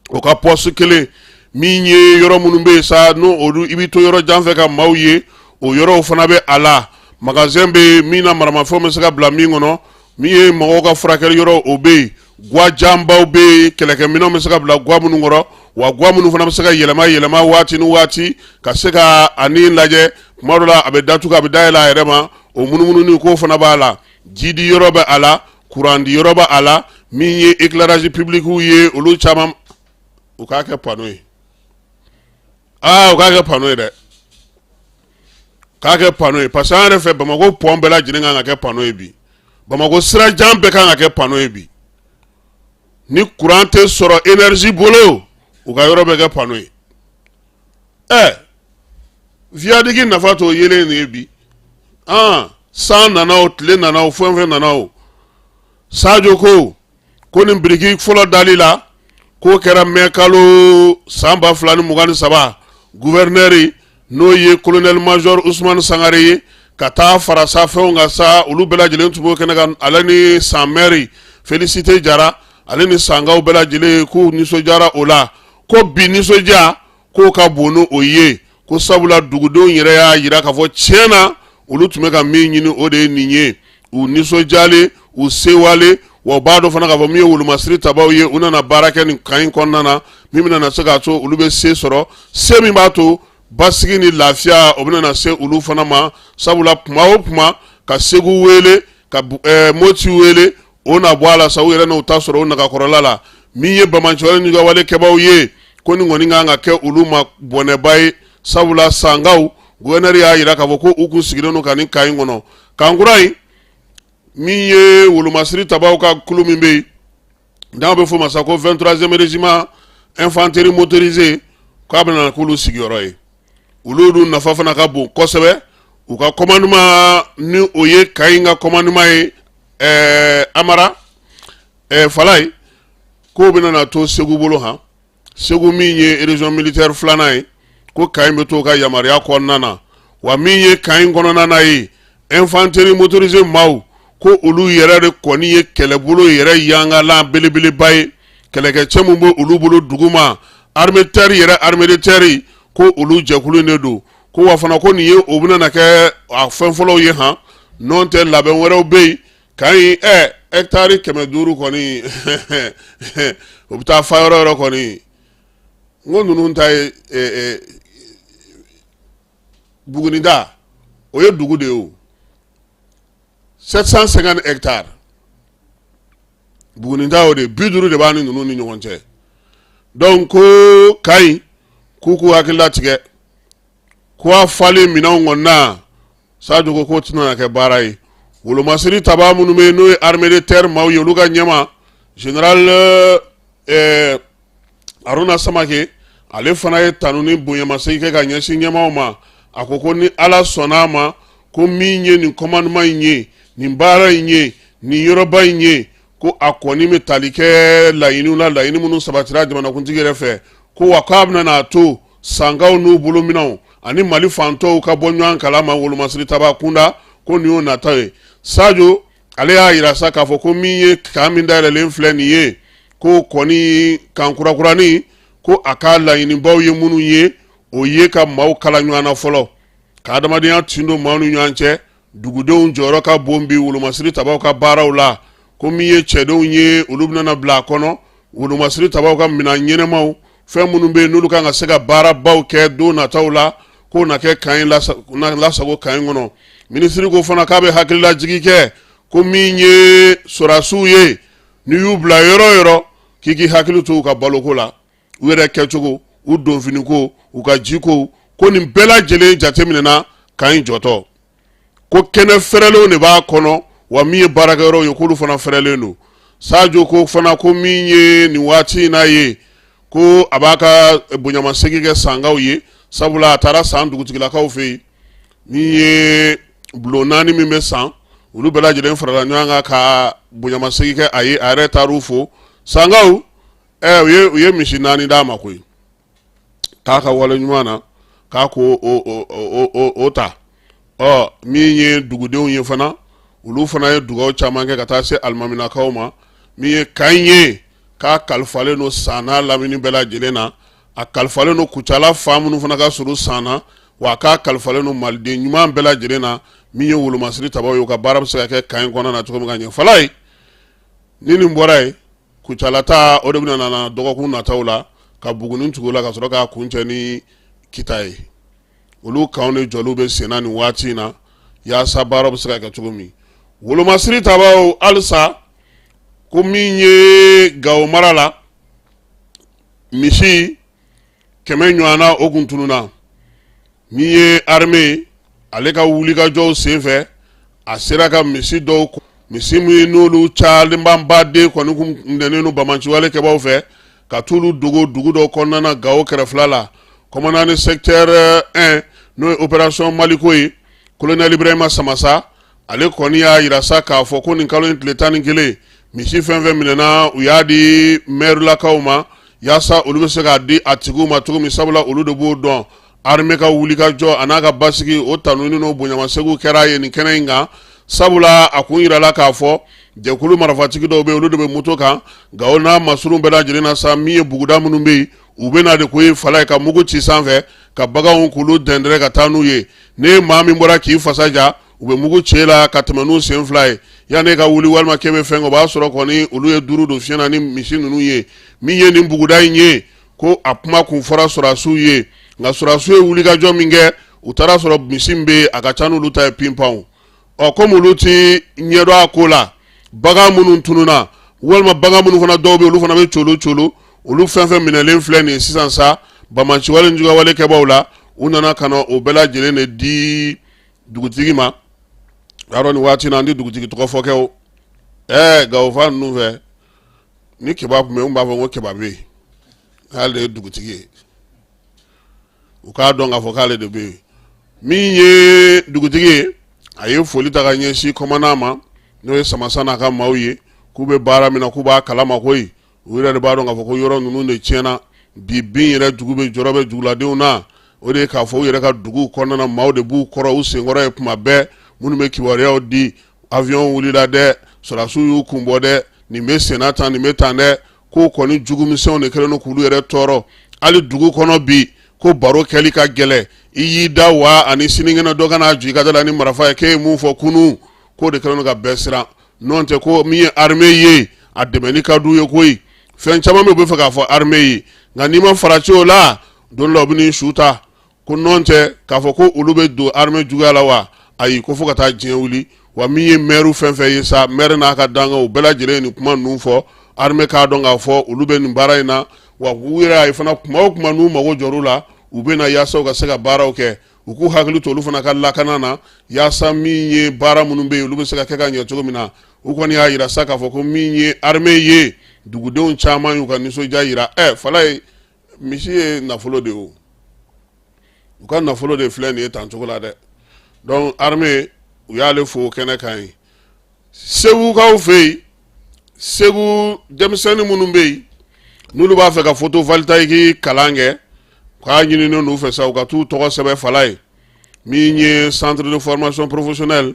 o ka poste kelen min ye, yɔrɔ minnu bɛ yen sa, n'o olu i bɛ to yɔrɔ jan fɛ ka maaw ye, o yɔrɔw fana bɛ a la. Magasin bɛ yen min na maramafɛnw bɛ se ka bila min kɔnɔ. Min ye mɔgɔw ka furakɛli yɔrɔ, o bɛ yen. Gwajanbaw bɛ yen, kɛlɛkɛminɛnw bɛ se ka bila gwa minnu kɔrɔ, wa gwa minnu fana bɛ se ka yɛlɛma yɛlɛma waati ni waati ka se ka ani lajɛ. Tuma dɔ la a bɛ datugu, a bɛ dayɛlɛ a yɛrɛ ma, o munumununi k'o fana b'a la. Jidi yɔrɔ bɛ a la, kurandi yɔrɔ bɛ a la. Min ye éclairage public ye, olu caman u k'a kɛ panneau ye. Aa, u k'a kɛ panneau ye dɛ, k'a kɛ panneau ye, parce que an yɛrɛ fɛ Bamakɔ pont bɛɛ lajɛlen kan ka kɛ panneau ye bi. Bamakɔ sirajan bɛɛ kan ka kɛ panneau ye bi. Ni kuran tɛ sɔrɔ énergie bolo, u ka yɔrɔ bɛɛ kɛ panneau ye. Ɛ, viaduc nafa t'o yelen nin ye bi. San nana o, tile nana o, fɛn fɛn nana o. Sajo ko nin biriki fɔlɔ dali la, k'o kɛra mɛ kalo san 2023. Gouverneur, n'o ye colonel major Usumani Sangare ye, ka taa fara sa fɛnw kan sa, olu bɛɛ lajɛlen tun b'o kɛnɛ kan, ale ni San maire Félicité Jara, ale ni Sankaw bɛɛ lajɛlen, k'u nisɔndiyara o la. Ko bi nisɔndiya k'o ka bon ni o ye, ko sabula dugudenw yɛrɛ y'a jira k'a fɔ tiɲɛ na, olu tun bɛ ka min ɲini, o de ye nin ye. U nisɔndiyalen, u sewalen, wa u b'a dɔn fana k'a fɔ min ye wolomasiri tabaw ye, u nana baara kɛ nin camp in kɔnɔna na, min bɛna se k'a to olu bɛ se sɔrɔ, se min b'a to basigi ni lafiya o bɛna se olu fana ma. Sabula kuma o kuma ka Segu wele, ka Moti wele, o na bɔ a la sa, u yɛrɛ n'u ta sɔrɔ o nagakɔrɔla la. Min ye banbaanciwale ni wale kɛbaw ye, ko nin kɔni kan ka kɛ olu ma bɔnɛba ye, sabula Sankaw, gouverneur y'a jira k'a fɔ ko u kun sigilen don ka nin camp in kɔnɔ, camp kura in. Min ye wolomasiri tabaw ka kulu min bɛ yen n'a bɛ f'o ma sa ko 23e régiment infanterie motorisée, k'a bɛna k'olu sigiyɔrɔ ye. Olu dun nafa fana ka bon kosɛbɛ. U ka commandement, ni o ye camp in ka commandement ye, Amara Falaye, k'o bɛna na to Segu bolo han. Segu min ye région militaire filanan ye, ko camp in bɛ to ka yamaruya kɔnɔna na. Wa min ye camp in kɔnɔna na ye, infanterie motorisée maaw, ko olu yɛrɛ de kɔni ye kɛlɛbolo yɛrɛ yangalan belebeleba ye. Kɛlɛkɛcɛ min bɛ olu bolo duguma, armée terre yɛrɛ, armée de terre, ko olu jɛkulu de don. Ko wa fana ko nin ye o bɛna na kɛ a fɛn fɔlɔw ye han, n'o tɛ labɛn wɛrɛw bɛ yen. Camp in hectare 500 kɔni, o bɛ taa fa yɔrɔ yɔrɔ kɔni. N ko ninnu ta ye Buguninda, o ye dugu de ye o, 750 hectares Buguninda, o de 50 de b'a ni ninnu ni ɲɔgɔn cɛ. Donc ko camp in, k'u k'u hakili latigɛ ko a falen minɛnw kɔnɔna. Sajo ko k'o tɛna kɛ baara ye. Wolomasiri tabaa minnu bɛ yen, n'o ye armée de terre maaw ye, olu ka ɲɛmaa général Haruna Samake, ale fana ye tanu ni bonyamasegin kɛ ka ɲɛsin ɲɛmaaw ma. A ko ko ni Ala sɔnna a ma, ko min ye nin commandement in ye, nin baara in ye, nin yɔrɔba in ye, ko a kɔni bɛ tali kɛ laɲiniw la, laɲini minnu sabatira jamanakuntigi yɛrɛ fɛ. Ko wa k'a bɛna n'a to Sankaw n'u bolominɛnw ani Mali fantɔw ka bɔ ɲɔgɔn kalama wolomasiri taba kunda, ko nin y'o nata ye. Sajo ale y'a jira sa k'a fɔ ko min ye camp min dayɛlɛlen filɛ nin ye, ko kɔni camp kurakuranin, ko a ka laɲinibaw ye minnu ye, o ye ka maaw kala ɲɔgɔn na fɔlɔ, ka adamadenya tin don maaw ni ɲɔgɔn cɛ. Dugudenw jɔyɔrɔ ka bon bi wolomasiri tabaw ka baaraw la. Ko min ye cɛdenw ye, olu bɛna bila a kɔnɔ, wolomasiri tabaw ka minɛn ɲɛnɛmaw, fɛn minnu bɛ yen n'olu kan ka se ka baarabaw kɛ don nataw la, k'o na kɛ camp in lasago camp in kɔnɔ. Minisiri ko fana k'a bɛ hakililajigin kɛ ko min ye sɔrɔdasiw ye, n'i y'u bila yɔrɔ o yɔrɔ, k'i k'i hakili to u ka baloko la, u yɛrɛ kɛcogo, u donfiniko, u ka jiko, ko nin bɛɛ lajɛlen jateminɛna camp in jɔtɔ. Ko kɛnɛ fɛrɛlenw de b'a kɔnɔ, wa min ye baarakɛyɔrɔw ye, k'olu fana fɛrɛlen don. Sajo ko fana ko min ye nin waati in n'a ye, ko a b'a ka bonyamasegin kɛ Sankaw ye, sabula a taara San dugutigilakaw fɛ yen. Min ye bulon 4 min bɛ San, olu bɛɛ lajɛlen farala ɲɔgɔn kan ka bonyamasegin kɛ a ye. A yɛrɛ taar'u fo Sankaw. U ye misi 4 d'a ma koyi, k'a ka wale ɲuman na. k'a ko o ta. Ɔ min ye dugudenw ye fana, olu fana ye dugawu caman kɛ ka taa se alimaminakaw ma. Min ye camp in ye, k'a kalifalen don San n'a lamini bɛɛ lajɛlen na, a kalifalen don Kucala fa minnu fana ka surun San na, wa k'a kalifalen don maliden ɲuman bɛɛ lajɛlen na. Min ye wolomasiri tabaw ye, u ka baara bɛ se ka kɛ camp in kɔnɔna na cogo min ka ɲɛ. Falaye, ni nin bɔra yen, Kucala ta o de bɛna nana dɔgɔkun nataw la ka Buguni tugu la ka sɔrɔ k'a kuncɛ ni Kita ye. Olu camp de jɔliw bɛ senna nin waati in na yaasa baara bɛ se ka kɛ cogo min. Wolomasiri tabaw halisa, ko min ye Gawo mara la, misi 100 ɲɔgɔnna o kun tununna. Min ye armée ale ka wulikajɔw senfɛ, a sera ka misi dɔw, misi min n'olu cayalenba den kɔni kun minɛnen don banbaanciwale kɛbaw fɛ, ka t'olu dogo dugu dɔw kɔnɔna na Gawo kɛrɛfɛla la. Commandant de secteur 1, n'o ye opération Maliko ye, colonel Ibrahima Samasa, ale kɔni y'a jira sa k'a fɔ ko nin kalo in tile 11, misi fɛn fɛn minɛna, u y'a di mɛrilakaw ma yaasa olu bɛ se k'a di a tigiw ma cogo min, sabula olu de b'o dɔn. Armée ka wulikajɔ a n'a ka basigi, o tanuni n'o bonyamasegin kɛra ye nin kɛnɛ in kan, sabula a kun jirala k'a fɔ jɛkulu marifatigi dɔw bɛ yen, olu de bɛ moto kan Gawo n'a masurun bɛɛ lajɛlen na sa. Min ye buguda minnu bɛ yen, u bɛ na de ko ye fala ye ka mugu ci sanfɛ ka baganw k'olu dɛndɛrɛ ka taa n'u ye. Ni maa min bɔra k'i fasa ja, u bɛ mugu ci la ka tɛmɛ n'u sen fila ye. Yanni ka wuli walima k'e bɛ fɛn kɛ, o b'a sɔrɔ kɔni olu ye duuru don fiɲɛ na ni misi ninnu ye. Min ye nin buguda in ye, ko a kuma kun fɔra sɔrɔdasiw ye, nka sɔrɔdasiw ye wulikajɔ min kɛ, u taara sɔrɔ misi min bɛ yen, a ka ca n'olu ta ye pinpanw. Ɔ komi olu ti ɲɛdɔn a ko la, bagan minnu tununna walima bagan minnu fana dɔw bɛ olu fana bɛ colo colo, olu fɛn fɛn minɛlen filɛ nin ye sisan sa banbaanciwale ni juguyawale kɛbaw la, u nana ka na o bɛɛ lajɛlen de di dugutigi ma. Y'a dɔn nin waati na, an tɛ dugutigi tɔgɔ fɔ kɛ o. Ɛɛ Gawo fan ninnu fɛ, ni Keba tun bɛ yen, n b'a fɔ ko Keba bɛ yen, k'ale de ye dugutigi ye. U k'a dɔn k'a fɔ k'ale de bɛ yen. Min ye dugutigi ye, a ye foli ta ka ɲɛsin commandant ma, n'o ye Samasa n'a ka maaw ye, k'u bɛ baara min na, k'u b'a kalama koyi. U yɛrɛ de b'a dɔn k'a fɔ ko yɔrɔ ninnu de tiɲɛna bi. Bin yɛrɛ dugu bɛ jɔrɔ bɛ duguladenw na, o de ye k'a fɔ u yɛrɛ ka dugu kɔnɔna na, maaw de b'u kɔrɔ, u senkɔrɔ ye kuma bɛɛ, minnu bɛ kibaruyaw di: avion wulila dɛ, sɔrɔdasiw y'u kun bɔ dɛ, nin bɛ senna tan, nin bɛ tan dɛ. Ko kɔni jugumisɛnw de kɛlen don k'olu yɛrɛ tɔɔrɔ hali dugu kɔnɔ bi, ko baro kɛli ka gɛlɛn. I y'i da wa ani sinikɛnɛ dɔ ka n'a jɔ i ka da la ni marifa ye, k'e ye mun fɔ kunun? K'o de kɛlen don ka bɛɛ siran. N'o tɛ, ko min ye armée ye, a dɛmɛni ka d'u ye koyi. Fɛn caman bɛ u bɛ fɛ k'a fɔ armée ye, nka n'i ma farati o la, don dɔ la u bɛ n'i su ta. Ko nɔn tɛ k'a fɔ ko olu bɛ don armée juguya la wa, ayi, ko fo ka taa diɲɛ wuli. Wa min ye maire fɛn fɛn ye sa, maire n'a ka dankan, u bɛɛ lajɛlen ye nin kuma ninnu fɔ armée k'a dɔn k'a fɔ olu bɛ nin baara in na. Wa u yɛrɛ y'a ye fana, kuma o kuma n'u mago jɔr'u la, u bɛ na yaasa u ka se ka baaraw kɛ. U k'u hakili to olu fana ka lakana na, yaasa min ye baara minnu bɛ yen, olu bɛ se ka kɛ ka ɲɛ cogo min na. U kɔni y'a jira sa k'a fɔ ko min ye armée ye, dugudenw caman y'u ka nisɔndiya jira. Ɛ Falaye, misi ye nafolo de ye o, u ka nafolo de filɛ nin ye tan cogo la dɛ. Donc armée, u y'ale fo kɛnɛ kan ye. Segukaw fɛ yen, Segu denmisɛnnin minnu bɛ yen, n'olu b'a fɛ ka photovoltaïque kalan kɛ, k'a ɲininen n'u fɛ sa u ka t'u tɔgɔ sɛbɛn Falaye, min ye centre de formation professionnelle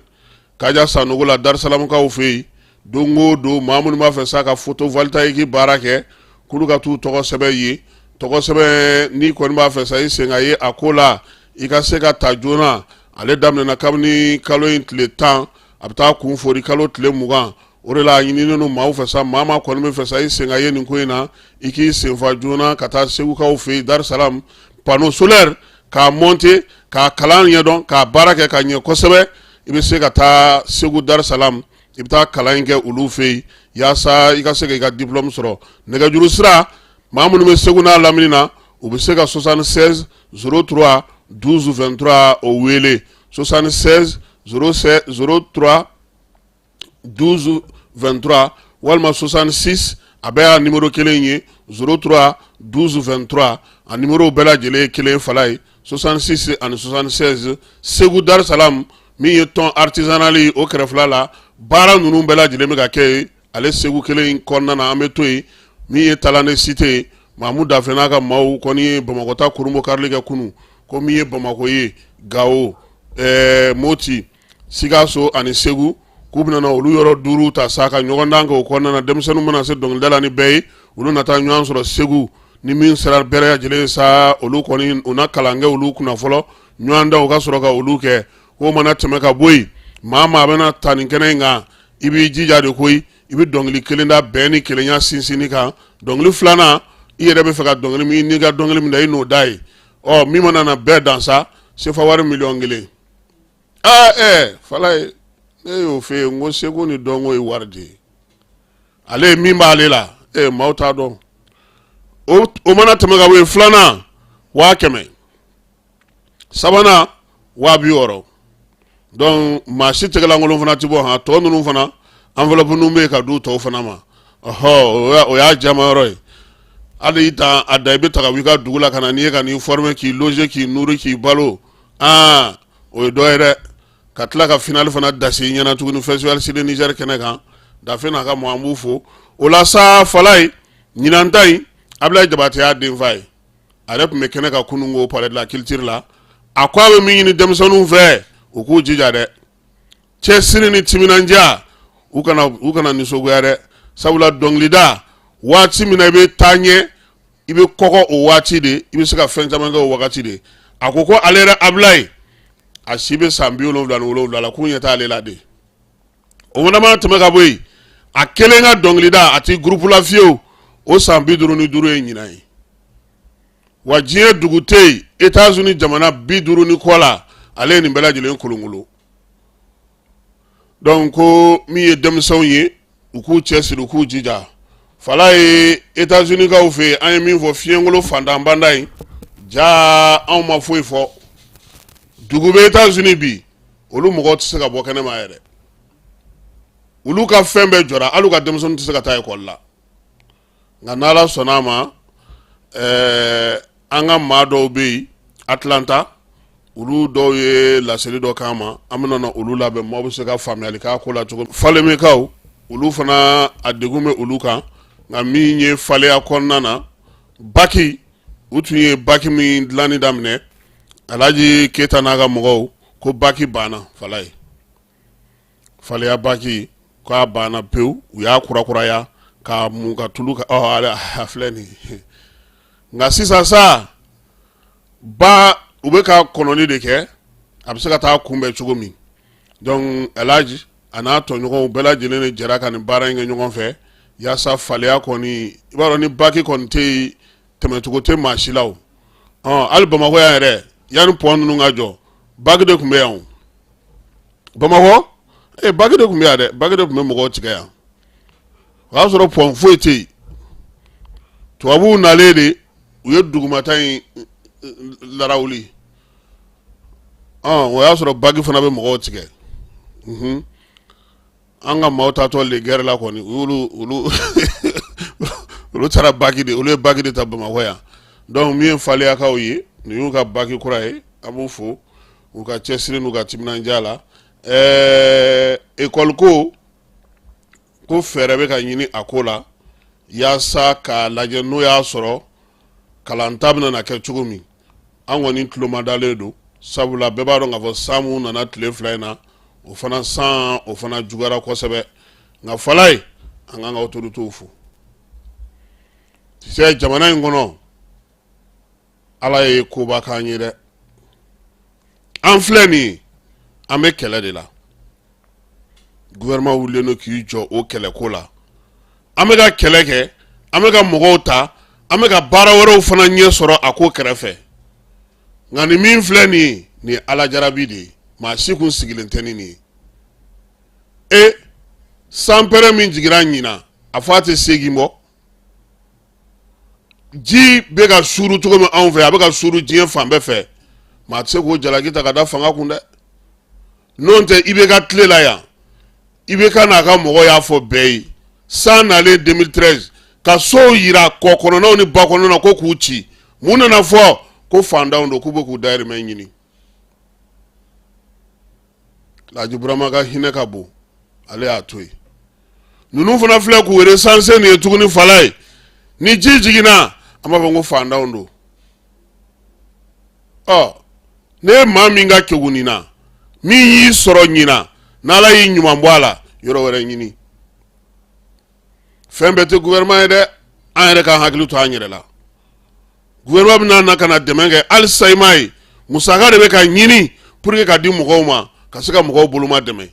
Kaja Sanogo la, Darisalamukaw fɛ yen. Don o don, maa minnu b'a fɛ sa ka photovoltaïque baara kɛ, k'olu ka t'u tɔgɔ sɛbɛn yen. Tɔgɔ sɛbɛn, n'i kɔni b'a fɛ sa i sen ka ye a ko la, i ka se ka ta joona. Ale daminɛna kabini kalo in tile 10, a bɛ taa kun fori kalo tile 20. O de la a ɲininen don maaw fɛ sa, maa maa kɔni bɛ fɛ sa i sen ka ye nin ko in na, i k'i senfa joona ka taa Segukaw fɛ yen, Darisalamu, panneau solaire k'a monter, k'a kalan ɲɛdɔn, k'a baara kɛ ka ɲɛ kosɛbɛ. I bɛ se ka taa Segu Darisalamu, i bɛ taa kalan in kɛ olu fɛ yen yaasa i ka se k'i ka diplôme sɔrɔ. Nɛgɛjuru sira, maa minnu bɛ Segu n'a lamini na, u bɛ se ka 76 03 12 23 o wele, 76 03 12 23, walima 66, a bɛɛ y'a numéro kelen ye, 03 12 23. A numéro bɛɛ lajɛlen ye kelen fala ye, 66 ani 76. Segu Darisalamu, min ye tɔn artisanal o kɛrɛfɛla la, baara ninnu bɛɛ lajɛlen bɛ ka kɛ yen. Ale Segu kelen in kɔnɔna na, an bɛ to yen. Min ye Talane cité ye, Mamu Dafe n'a ka maaw kɔni ye Bamakɔ ta kurunbonkarili kɛ kunun. Ko min ye Bamakɔ ye, Gawo, ɛɛ Moti, Sikaso ani Segu, k'u bɛna na olu yɔrɔ 5 ta sa ka ɲɔgɔndan kɛ o kɔnɔna na. Denmisɛnninw mana se dɔnkilida la ni bɛɛ ye, olu na taa ɲɔgɔn sɔrɔ Segu ni min sera bɛɛ lajɛlen sa, olu kɔni u na kalan kɛ olu kunna fɔlɔ, ɲɔgɔndanw ka sɔrɔ ka olu kɛ. K'o mana tɛmɛ ka bɔ yen, maa maa bɛna ta nin kɛnɛ in kan, i b'i jija de koyi, i bɛ dɔnkili kelen da bɛn ni kelenya sinsinni kan. Dɔnkili filanan, i yɛrɛ bɛ fɛ ka dɔnkili min, n'i ka dɔnkili min da, i n'o da ye. Ɔ min mana na bɛɛ dan sa, sefa wari 1 miliyɔn. Aa ɛɛ Falaye, ne y'o fɛ yen, n ko seko ni dɔnko ye wari de ye. Ale ye min b'ale la, ee maaw t'a dɔn. O mana tɛmɛ ka bɔ yen, filanan 100 000, sabanan 60 000. Donc maa si tɛgɛlankolon fana ti bɔ han. Tɔ ninnu fana, enveloppe ninnu bɛ yen ka d'u tɔw fana ma. Ɔhɔ, o y'a jama yɔrɔ ye. Hali i dan a da, i bɛ ta ka bɔ i ka dugu la ka na n'i ye, ka n'i former, k'i loger, k'i nourrir, k'i balo, aa o ye dɔ ye dɛ. Ka tila ka finale fana dasi i ɲɛna tuguni festival Sidi Niger kɛnɛ kan. Dafe n'a ka mɔgɔ, an b'u fo o la sa. Falaye, ɲinan ta in, Abilaye Jabate y'a denfa ye, a yɛrɛ tun bɛ kɛnɛ kan kunun ko palais de la culture la. A ko a bɛ min ɲini denmisɛnninw fɛ, u k'u jija dɛ, cɛsiri ni timinandiya, u kana nisɔngoya dɛ, sabula dɔnkilida, waati min na i bɛ taa ɲɛ, i bɛ kɔgɔ o waati de, i bɛ se ka fɛn caman kɛ o wagati de. A ko ko ale yɛrɛ Abilaye, a si bɛ san 77 la, k'u ɲɛ t'ale la de. O fana mana tɛmɛ ka bɔ yen, a kelen ka dɔnkilida, a ti groupe la fiyewu, o san 55 ye ɲinan ye. Wa diɲɛ dugu tɛ yen, États-Unis jamana 50 ni kɔ la, ale ye nin bɛɛ lajɛlen kolonkolon. Donc ko min ye denmisɛnw ye, u k'u cɛsiri, u k'u jija. Falaye, États-Unis kaw fɛ yen, an ye min fɔ, fiɲɛkolo fantanbanda in ja, anw ma foyi fɔ. Dugu bɛ États-Unis bi, olu mɔgɔw tɛ se ka bɔ kɛnɛma yɛrɛ, olu ka fɛn bɛɛ jɔra, hali u ka denmisɛnninw tɛ se ka taa ekɔli la. Nka n'Ala sɔnna a ma, an ka maa dɔw bɛ yen Atlanta, olu dɔw ye laseli dɔ k'an ma, an bɛna na olu labɛn, maaw bɛ se ka faamuyali k'a ko la cogo. Falemekaw, olu fana, a degun bɛ olu kan. Nka min ye faleya kɔnɔna na, baki, u tun ye baki min dilanni daminɛ, Alhaji Keyita n'a ka mɔgɔw ko baki banna. Falaye, faleya baki k'a banna pewu, u y'a kurakuraya k'a mun ka tulu ka a filɛ nin. Nka sisan sa ba, u bɛ ka kɔnɔni de kɛ, a bɛ se ka taa kunbɛn cogo min. Donc Alhaji a n'a tɔɲɔgɔnw bɛɛ lajɛlen de jɛra ka nin baara in kɛ ɲɔgɔn fɛ, yaasa faleya kɔni, i b'a dɔn ni baki kɔni tɛ yen, tɛmɛcogo tɛ maa si la. O hali Bamakɔ yan yɛrɛ, yanni pont ninnu ka jɔ, baki de tun bɛ yan. O Bamakɔ, baki de tun bɛ yan dɛ, baki de tun bɛ mɔgɔw tigɛ yan. O y'a sɔrɔ pont foyi tɛ yen. Tubabuw nalen de, u ye dugumata in larawuli. O y'a sɔrɔ baki fana bɛ mɔgɔw tigɛ. An ka maaw taatɔ le guerre la kɔni, u y'olu olu olu taara baki de, olu ye baki de ta Bamakɔ yan. Donc min ye faleyakaw ye, nin y'u ka baki kura ye. An b'u fo u ka cɛsiri n'u ka timinandiya la. École ko ko fɛɛrɛ bɛ ka ɲini a ko la, yaasa k'a lajɛ n'o y'a sɔrɔ kalanta bɛna na kɛ cogo min. An kɔni tulomadalen don, sabula bɛɛ b'a dɔn k'a fɔ san mun nana tile 2 in na, o fana san, o fana juguyara kosɛbɛ. Nka Falaye, an k'an ka autorités fo sɛ jamana in kɔnɔ. Ala ye koba k'an ye dɛ. An filɛ nin ye, an bɛ kɛlɛ de la. Gouvernement wulilen don k'i jɔ o kɛlɛko la. An bɛ ka kɛlɛ kɛ, an bɛ ka mɔgɔw ta, an bɛ ka baara wɛrɛw fana ɲɛ sɔrɔ a ko kɛrɛfɛ. Nka nin min filɛ nin ye, nin ye Ala jarabi de ye. Maa si kun sigilen tɛ ni nin ye. E sanpɛrɛn min jiginra ɲinan, a fɔ a tɛ 8 bɔ. Ji bɛ ka suuru cogo min anw fɛ, a bɛ ka suuru diɲɛ fan bɛɛ fɛ. Maa tɛ se k'o jalaki ta ka da fanga kun dɛ. N'o tɛ, i bɛ ka tile la yan, i bɛ ka n'a ka mɔgɔ y'a fɔ bɛɛ ye, san nalen 2013, ka sow yira kɔ kɔnɔnaw ni ba kɔnɔnaw ko k'u ci. Mun nana fɔ? Ko fantanw don, k'u bɛ k'u dayirimɛ ɲini. Laji Burama ka hinɛ ka bon, ale y'a to yen. Ninnu fana filɛ k'u recenser nin ye tuguni. Falaye, ni ji jiginna, an b'a fɔ ko fantanw don. Ɔ Ne ye maa min ka kegun nin na, min y'i sɔrɔ ɲinan, n'Ala y'i ɲuman bɔ a la, yɔrɔ wɛrɛ ɲini. Fɛn bɛɛ tɛ gouvernement ye dɛ, an yɛrɛ k'an hakili to an yɛrɛ la. Gouvernement bɛna na ka na dɛmɛ kɛ halisa, i m'a ye, musaka de bɛ ka ɲini pour que ka di mɔgɔw ma, ka se ka mɔgɔw boloma dɛmɛ.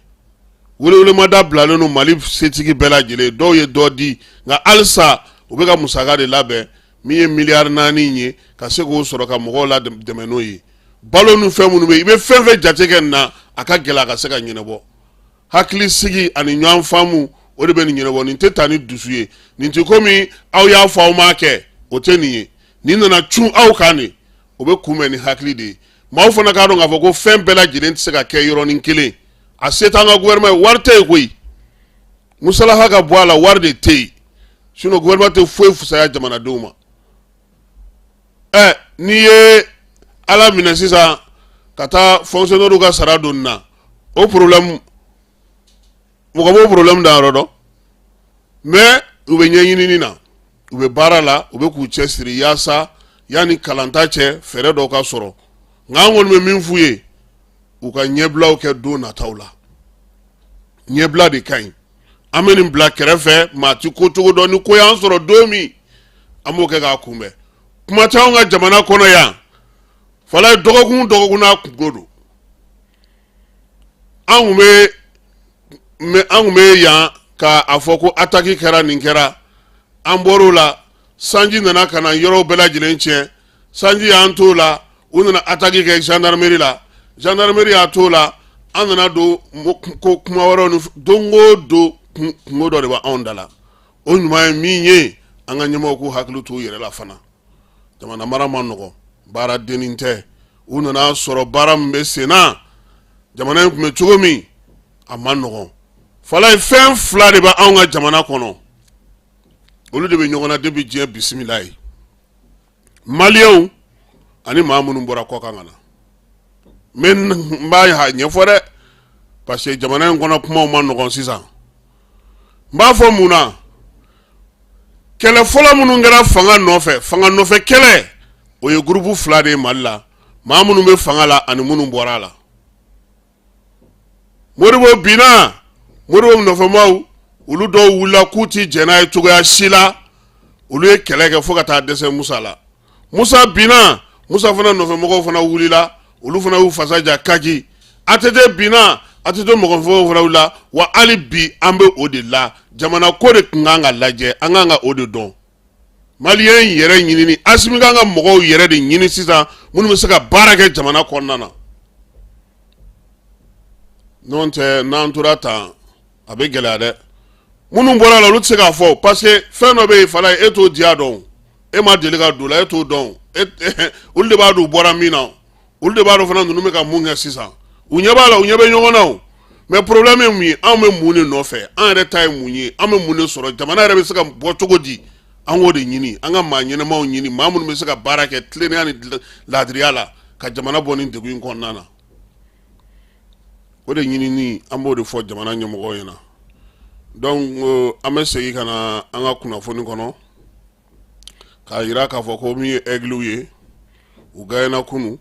Welewelemada bilalen don Mali setigi bɛɛ lajɛlen, dɔw ye dɔ di, nka halisa u bɛ ka musaka de labɛn min ye miliyari 4 ye, ka se k'o sɔrɔ ka mɔgɔw la dɛmɛ n'o ye. Balo ni fɛn minnu bɛ yen, i bɛ fɛn fɛn jate kɛ nin na, a ka gɛlɛn a ka se ka ɲɛnabɔ. Hakili sigi ani ɲɔgɔn faamu, o de bɛ nin ɲɛnabɔ. Nin tɛ taa ni dusu ye, nin tɛ komi aw y'a fɔ aw m'a kɛ, o tɛ nin ye. Nin nana cun aw kan de, o bɛ kunbɛn ni hakili de ye. Maaw fana k'a dɔn k'a fɔ ko fɛn bɛɛ lajɛlen tɛ se ka kɛ yɔrɔnin kelen. A se t'an ka gouvernement ye, wari tɛ yen koyi. Musalaha ka bɔ a la, wari de tɛ yen, sinon gouvernement tɛ foyi fisaya jamanadenw ma. Ɛ, n'i ye ala minɛ sisan ka taa fonctionnaire ka sara don na, o problème, mɔgɔ b'o problème da yɔrɔ dɔn. Mais u bɛ ɲɛɲinini na, u bɛ baara la, u bɛ k'u cɛsiri yaasa yanni kalanta cɛ, fɛɛrɛ dɔw ka sɔrɔ. Nka an kɔni bɛ min f'u ye, u ka ɲɛbilaw kɛ don nataw la. Ɲɛbila de ka ɲi. An bɛ nin bila kɛrɛfɛ, maa ti ko cogo dɔn. Ni ko y'an sɔrɔ don min, an b'o kɛ k'a kunbɛn. Kuma tɛ anw ka jamana kɔnɔ yan fala ye, dɔgɔkun dɔgɔkun n'a kunko don. An kun bɛ yan ka a fɔ ko attaque kɛra, nin kɛra. An bɔr'o la, sanji nana ka na yɔrɔw bɛɛ lajɛlen tiɲɛ. Sanji y'an t'o la, u nana attaque kɛ gendarmerie la, gendarmerie y'a t'o la, an nana don ko kuma wɛrɛw ni don o don kungo dɔ de b'anw da la. O ɲuman ye min ye, an ka ɲɛmɔgɔw k'u hakili t'u yɛrɛ la fana. Jamana mara ma nɔgɔn, baara dennin tɛ. U nana sɔrɔ baara min bɛ sen na, jamana in tun bɛ cogo min, a ma nɔgɔn. Fala ye, fɛn fila de bɛ anw ka jamana kɔnɔ, olu de bɛ ɲɔgɔn na depuis diɲɛ bisimila ye: maliyɛnw ani maa minnu bɔra kɔkan ka na. N b'a ɲɛfɔ dɛ, parce que jamana in kɔnɔ kumaw ma nɔgɔn sisan. N b'a fɔ mun na? Kɛlɛ fɔlɔ minnu kɛra fanga nɔfɛ, fanga nɔfɛ kɛlɛ, o ye groupe fila de ye Mali la: maa minnu bɛ fanga la ani minnu bɔra a la. Modibo binna, Modibo nɔfɛmaw, olu dɔw wulila k'u ti jɛn n'a ye cogoya si la. Olu ye kɛlɛ kɛ fo ka taa dɛsɛ Musa la. Musa binna, Musa fana nɔfɛmɔgɔw fana wulila, olu fana y'u fasa ja kaki. ATT binna, ATT mɔgɔfɛnw fana wulila. Wa hali bi an bɛ o de la. Jamana ko de tun kan ka lajɛ, an kan ka o de dɔn. Maliyɛn yɛrɛ ɲinini, Asimi kan ka mɔgɔw yɛrɛ de ɲini sisan minnu bɛ se ka baara kɛ jamana kɔnɔna na. N'o tɛ, n'an tora tan, a bɛ gɛlɛya dɛ. Minnu bɔra la, olu tɛ se k'a fɔ, parce que fɛn dɔ bɛ yen, fala ye, e t'o diya dɔn, e ma deli ka don la, e t'o dɔn. Olu de b'a dɔn u bɔra min na, olu de b'a dɔn fana ninnu bɛ ka mun kɛ sisan. U ɲɛ b'a la, u ɲɛ bɛ ɲɔgɔn na o. Mais problème ye mun ye? Anw bɛ mun de nɔfɛ? An yɛrɛ ta ye mun ye? An bɛ mun de sɔrɔ? Jamana yɛrɛ bɛ se ka bɔ cogo di? An k'o de ɲini. An ka maa ɲɛnɛmaw ɲini, maa minnu bɛ se ka baara kɛ tilennenya ni laadiriya la, ka jamana bɔ nin degun in kɔnɔna na. O de ɲinini, an b'o de fɔ jamana ɲɛmɔgɔw ɲɛna. Donc an bɛ segin ka na an ka kunnafoni kɔnɔ k'a jira k'a fɔ ko min ye Aigles ye, u gagnéna kunun.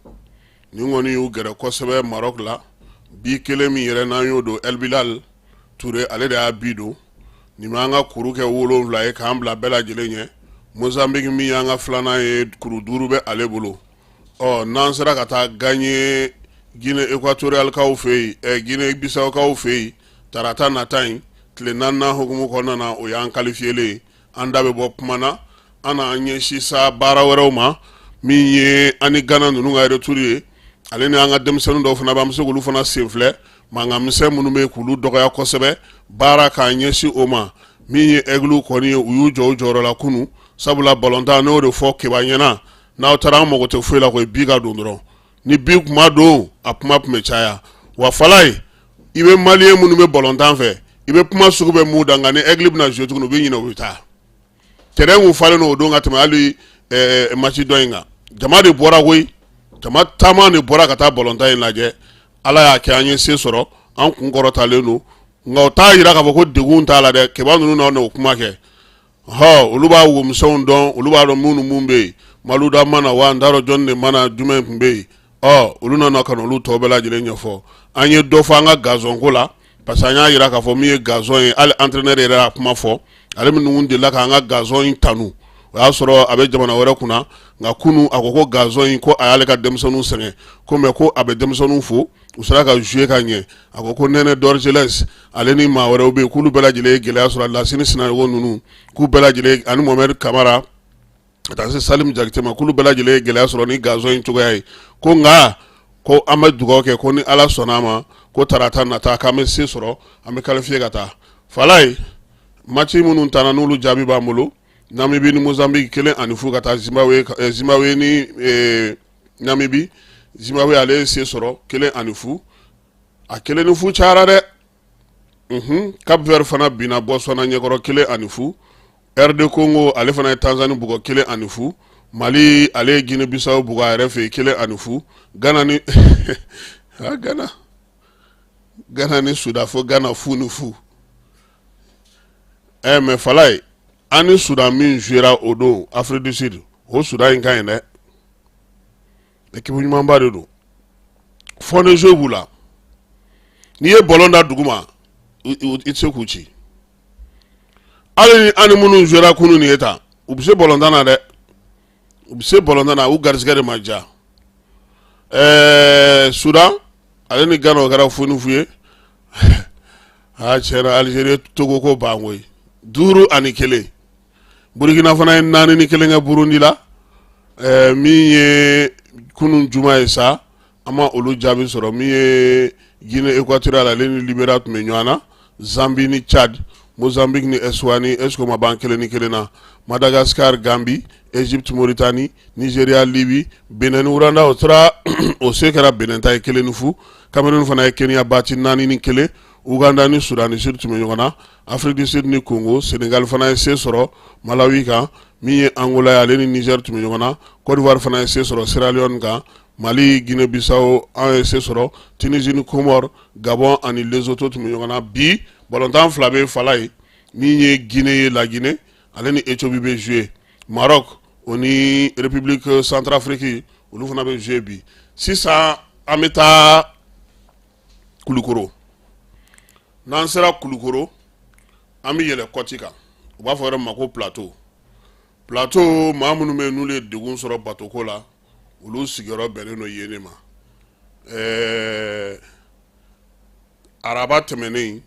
Nin kɔni y'u gɛrɛ kosɛbɛ Maroc la. Bi kelen min yɛrɛ n'an y'o don, El Bilal Touré, ale de y'a bi don. Nin b'an ka kuru kɛ 7 ye k'an bila bɛɛ lajɛlen ɲɛ. Mozambique min y'an ka filanan ye, kuru 5 bɛ ale bolo. Ɔ, n'an sera ka taa gagner Guinée équatoriale kaw fɛ yen, Guinée Bissau kaw fɛ yen, tarata nata in, tile naaninan hukumu kɔnɔna na, o y'an qualifié ye. An da bɛ bɔ kuma na, an n'an ɲɛsin sa baara wɛrɛw ma, min ye an ni Gana ninnu ka retour ye, ale ni an ka denmisɛnnin dɔw fana bɛ, an bɛ se k'olu fana sen filɛ, mankan misɛn minnu bɛ yen, k'olu dɔgɔya kosɛbɛ, baara k'an ɲɛsin o ma. Min ye Aigles kɔni ye, u y'u jɔ u jɔyɔrɔ la kunun, sabula balontan, n'o de fɔ Keba ɲɛna, n'aw taara, an mago tɛ foyi la koyi, bi ka don dɔrɔn. Ni bi kuma don, a kuma tun bɛ caya. Wa fala ye, i bɛ maliyɛn minnu bɛ balontan fɛ, i bɛ kuma sugu bɛ mun da, nka ni Aigle bɛna jouer tuguni, u bɛ ɲinɛ, u bɛ taa. Terrain kun falen don o don ka tɛmɛ hali match dɔ in kan. Jama de bɔra koyi, jama caman de bɔra ka taa balontan in lajɛ. Ala y'a kɛ an ye se sɔrɔ, an kun kɔrɔtalen don. Nka o t'a jira k'a fɔ ko degun t'a la dɛ. Keba ninnu na o kuma kɛ hɔ, olu b'a womisɛnw dɔn, olu b'a dɔn mun ni mun bɛ yen. Maluda mana wa, n t'a dɔn jɔnni de mana jumɛn tun bɛ yen. Ɔ, olu nana ka olu tɔ bɛɛ lajɛlen ɲɛfɔ. An ye dɔ fɔ an ka gazon ko la, parce que an y'a jira k'a fɔ min ye gazon ye, hali entraîneur yɛrɛ y'a kuma fɔ. Ale minnu delila k'an ka gazon in tanu, o y'a sɔrɔ a bɛ jamana wɛrɛ kunna. Nka kunun, a ko ko gazon in, ko a y'ale ka denmisɛnninw sɛgɛn ko, mais ko a bɛ denmisɛnninw fo, u sera ka jouer ka ɲɛ. A ko ko Nɛnɛ Dorgelès, ale ni maa wɛrɛw bɛ yen, k'olu bɛɛ lajɛlen ye gɛlɛya sɔrɔ. Lasini Sinayogo ninnu, k'u bɛɛ lajɛlen, ani Mohamed Kamara, ka taa se Salim Jakite ma, k'olu bɛɛ lajɛlen ye gɛlɛya sɔrɔ ni gazon in cogoya ye. Ko nka ko an bɛ dugawu kɛ ko ni Ala sɔnna a ma, ko tarata nata, k'an bɛ se sɔrɔ, an bɛ qualifier ka taa. Falaye, match minnu tanna, n'olu jaabi b'an bolo: Namibie ni Mozambique, 1-0. Ka taa Zimbabwe, Zimbabwe ni Namibie, Zimbabwe ale ye se sɔrɔ 1-0. A 1-0 cayara dɛ. Cap Vert fana binna Botswana ɲɛkɔrɔ 1-0. RD Congo, ale fana ye Tanzanie bugɔ 1-0. Mali, ale ye Guinée Bissau bugɔ a yɛrɛ fɛ yen 1-0. Ghana ni ah, Ghana ni Soudan, fo Ghana 0-0. Ɛ, mais Falaye, an ni Soudan min jouera o don Afrique du Sud, o Soudan in ka ɲi dɛ, équipe ɲumanba de don. Fond de jeu b'u la, n'i ye ballon da dugu ma, i tɛ se k'u ci. Hali ni an ni minnu jouera kunun nin ye tan, u bɛ se ballon tan na dɛ, u bɛ se ballon tan na, u garisɛgɛ de ma diya. Soudan ale ni Ghana, o kɛra 0-0 ye. Aa, tiɲɛ na, Algérie Togo ko ban koyi, 5-1. Burukina fana ye 4-1 kɛ Burundi la. Min ye kunun juma ye sa, an ma olu jaabi sɔrɔ. Min ye Guinée équatoriale, ale ni Libéria tun bɛ ɲɔgɔn na. Zambie ni Tchad, Mozambique ni Eswatini, est ce que o ma ban 1-1 na? Madagascar, Gambie, Égypte, Mauritanie, Nigeria, Libye, Benin ni Rwanda, o tora o se kɛra Benin ta ye 1-0. Cameroun fana ye Kenya battu 4-1. Uganda ni Soudan du Sud tun bɛ ɲɔgɔn na. Afrique du Sud ni Congo. Sénégal fana ye se sɔrɔ Malawi kan. Min ye Angola ye, ale ni Niger tun bɛ ɲɔgɔn na. Côte d'Ivoire fana ye se sɔrɔ Sierra Leone kan. Mali, Guinée Bissau, an ye se sɔrɔ. Tunisie ni Comore, Gabon ani Lesotho tun bɛ ɲɔgɔn na. Bi balontan fila bɛ Falaye. Min ye Guinée ye, la Guinée ale ni Éthiopie bɛ jouer. Maroc, o ni République Centrafrique, olu fana bɛ jouer bi. Sisan an bɛ taa Kulukoro. N'an sera Kulukoro, an bɛ yɛlɛ kɔti kan, u b'a fɔ yɔrɔ min ma ko Plateau. Plateau, maa minnu bɛ yen n'olu ye degun sɔrɔ batoko la, olu sigiyɔrɔ bɛnnen don yen de ma. Araba tɛmɛnen,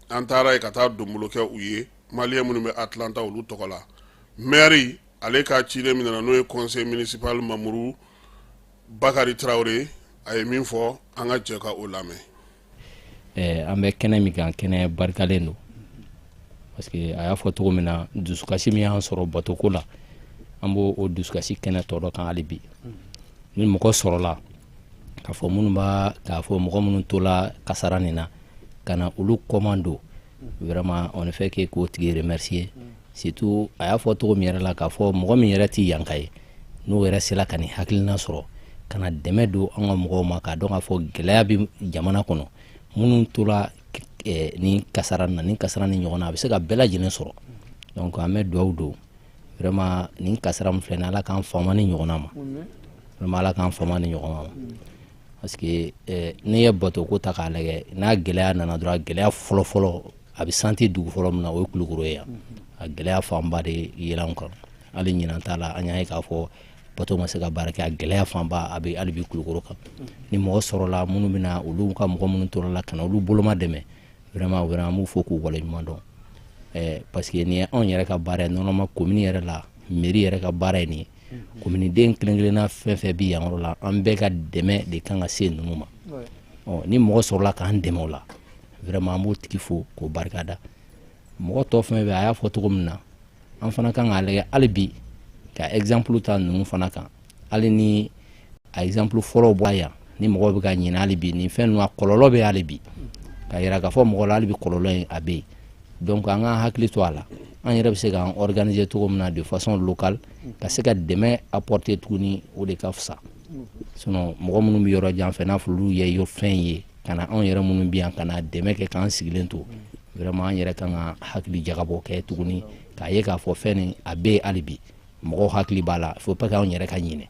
an taara yen ka taa donbolo kɛ u ye, maliyɛn minnu bɛ Atlanta, olu tɔgɔ la. Maire ale ka ciden min nana, n'o ye conseil municipal Mamuru Bakari Tarawele, a ye min fɔ, an ka jɛ ka o lamɛn. An bɛ kɛnɛ min kan, kɛnɛ barikalen don, parce que a y'a fɔ cogo min na, dusukasi min y'an sɔrɔ batoko la, an b'o o dusukasi kɛnɛ tɔ dɔ kan hali bi. Ni mɔgɔ sɔrɔla k'a fɔ minnu b'a k'a fɔ mɔgɔ minnu tola kasara nin na, ka na olu kɔman don, vraiment, on ne fait que k'o tigi remercier. Surtout a y'a fɔ cogo min yɛrɛ la, k'a fɔ mɔgɔ min yɛrɛ ti yanka ye, n'o yɛrɛ sera ka nin hakilina sɔrɔ ka na dɛmɛ don an ka mɔgɔw ma, k'a dɔn k'a fɔ gɛlɛya bɛ jamana kɔnɔ, minnu tora ni kasara na, ni kasara ni ɲɔgɔn na, a bɛ se ka bɛɛ lajɛlen sɔrɔ. Donc an bɛ dugawu don, vraiment, nin kasara min filɛ nin ye, Ala k'an fama ni ɲɔgɔnna ma. Vraiment, Ala k'an fama ni ɲɔgɔn ma, parce que n'i ye bato ko ta k'a lajɛ, n'a gɛlɛya nana dɔrɔn, a gɛlɛya fɔlɔ-fɔlɔ a bɛ santi dugu fɔlɔ min na, o ye Kulukoro ye. Yan a gɛlɛya fanba de yɛlɛ anw kan. Hali ɲinan t'a la, an y'a ye k'a fɔ bato ma se ka baara kɛ. A gɛlɛya fanba a bɛ hali bi Kulukoro kan. Ni mɔgɔ sɔrɔla minnu bɛna olu ka mɔgɔ minnu tora la, ka na olu boloma dɛmɛ, vraiment, vraiment, an b'u fo k'u waleɲuman dɔn, parce que nin ye anw yɛrɛ ka baara ye. Normalement, commune yɛrɛ la, mairie yɛrɛ ka baara ye nin ye. Commune den kelen kelenna fɛn fɛn bi yan yɔrɔ la, an bɛɛ ka dɛmɛ de kan ka se ninnu ma. Ɔ, ni mɔgɔ sɔrɔla k'an dɛmɛ o la, vraiment, an b'o tigi fo k'o barikada. Mɔgɔ tɔ fɛn fɛn, a y'a fɔ cogo min na, an fana kan k'a lajɛ hali bi ka exemple ta ninnu fana kan. Hali ni a exemple fɔlɔw bɔra yan, ni mɔgɔw bɛ ka ɲinɛ hali bi nin fɛn ninnu, a kɔlɔlɔ bɛ hali bi, ka yira k'a fɔ mɔgɔ la hali bi kɔlɔlɔ in a bɛ yen. Donc an k'an hakili to a la, an yɛrɛ bɛ se k'an organiser cogo min na de façon locale, ka se ka dɛmɛ apporter tuguni, o de ka fisa. Sinon mɔgɔ minnu bɛ yɔrɔ jan fɛ, n'a fɔ olu ye fɛn ye ka na, anw yɛrɛ minnu bɛ yan ka na dɛmɛ kɛ k'an sigilen to, vraiment, an yɛrɛ kan ka hakili jagabɔ kɛ tuguni, k'a ye k'a fɔ fɛn nin a bɛ yen hali bi, mɔgɔw hakili b'a la. Faut pas que anw yɛrɛ ka ɲinɛ.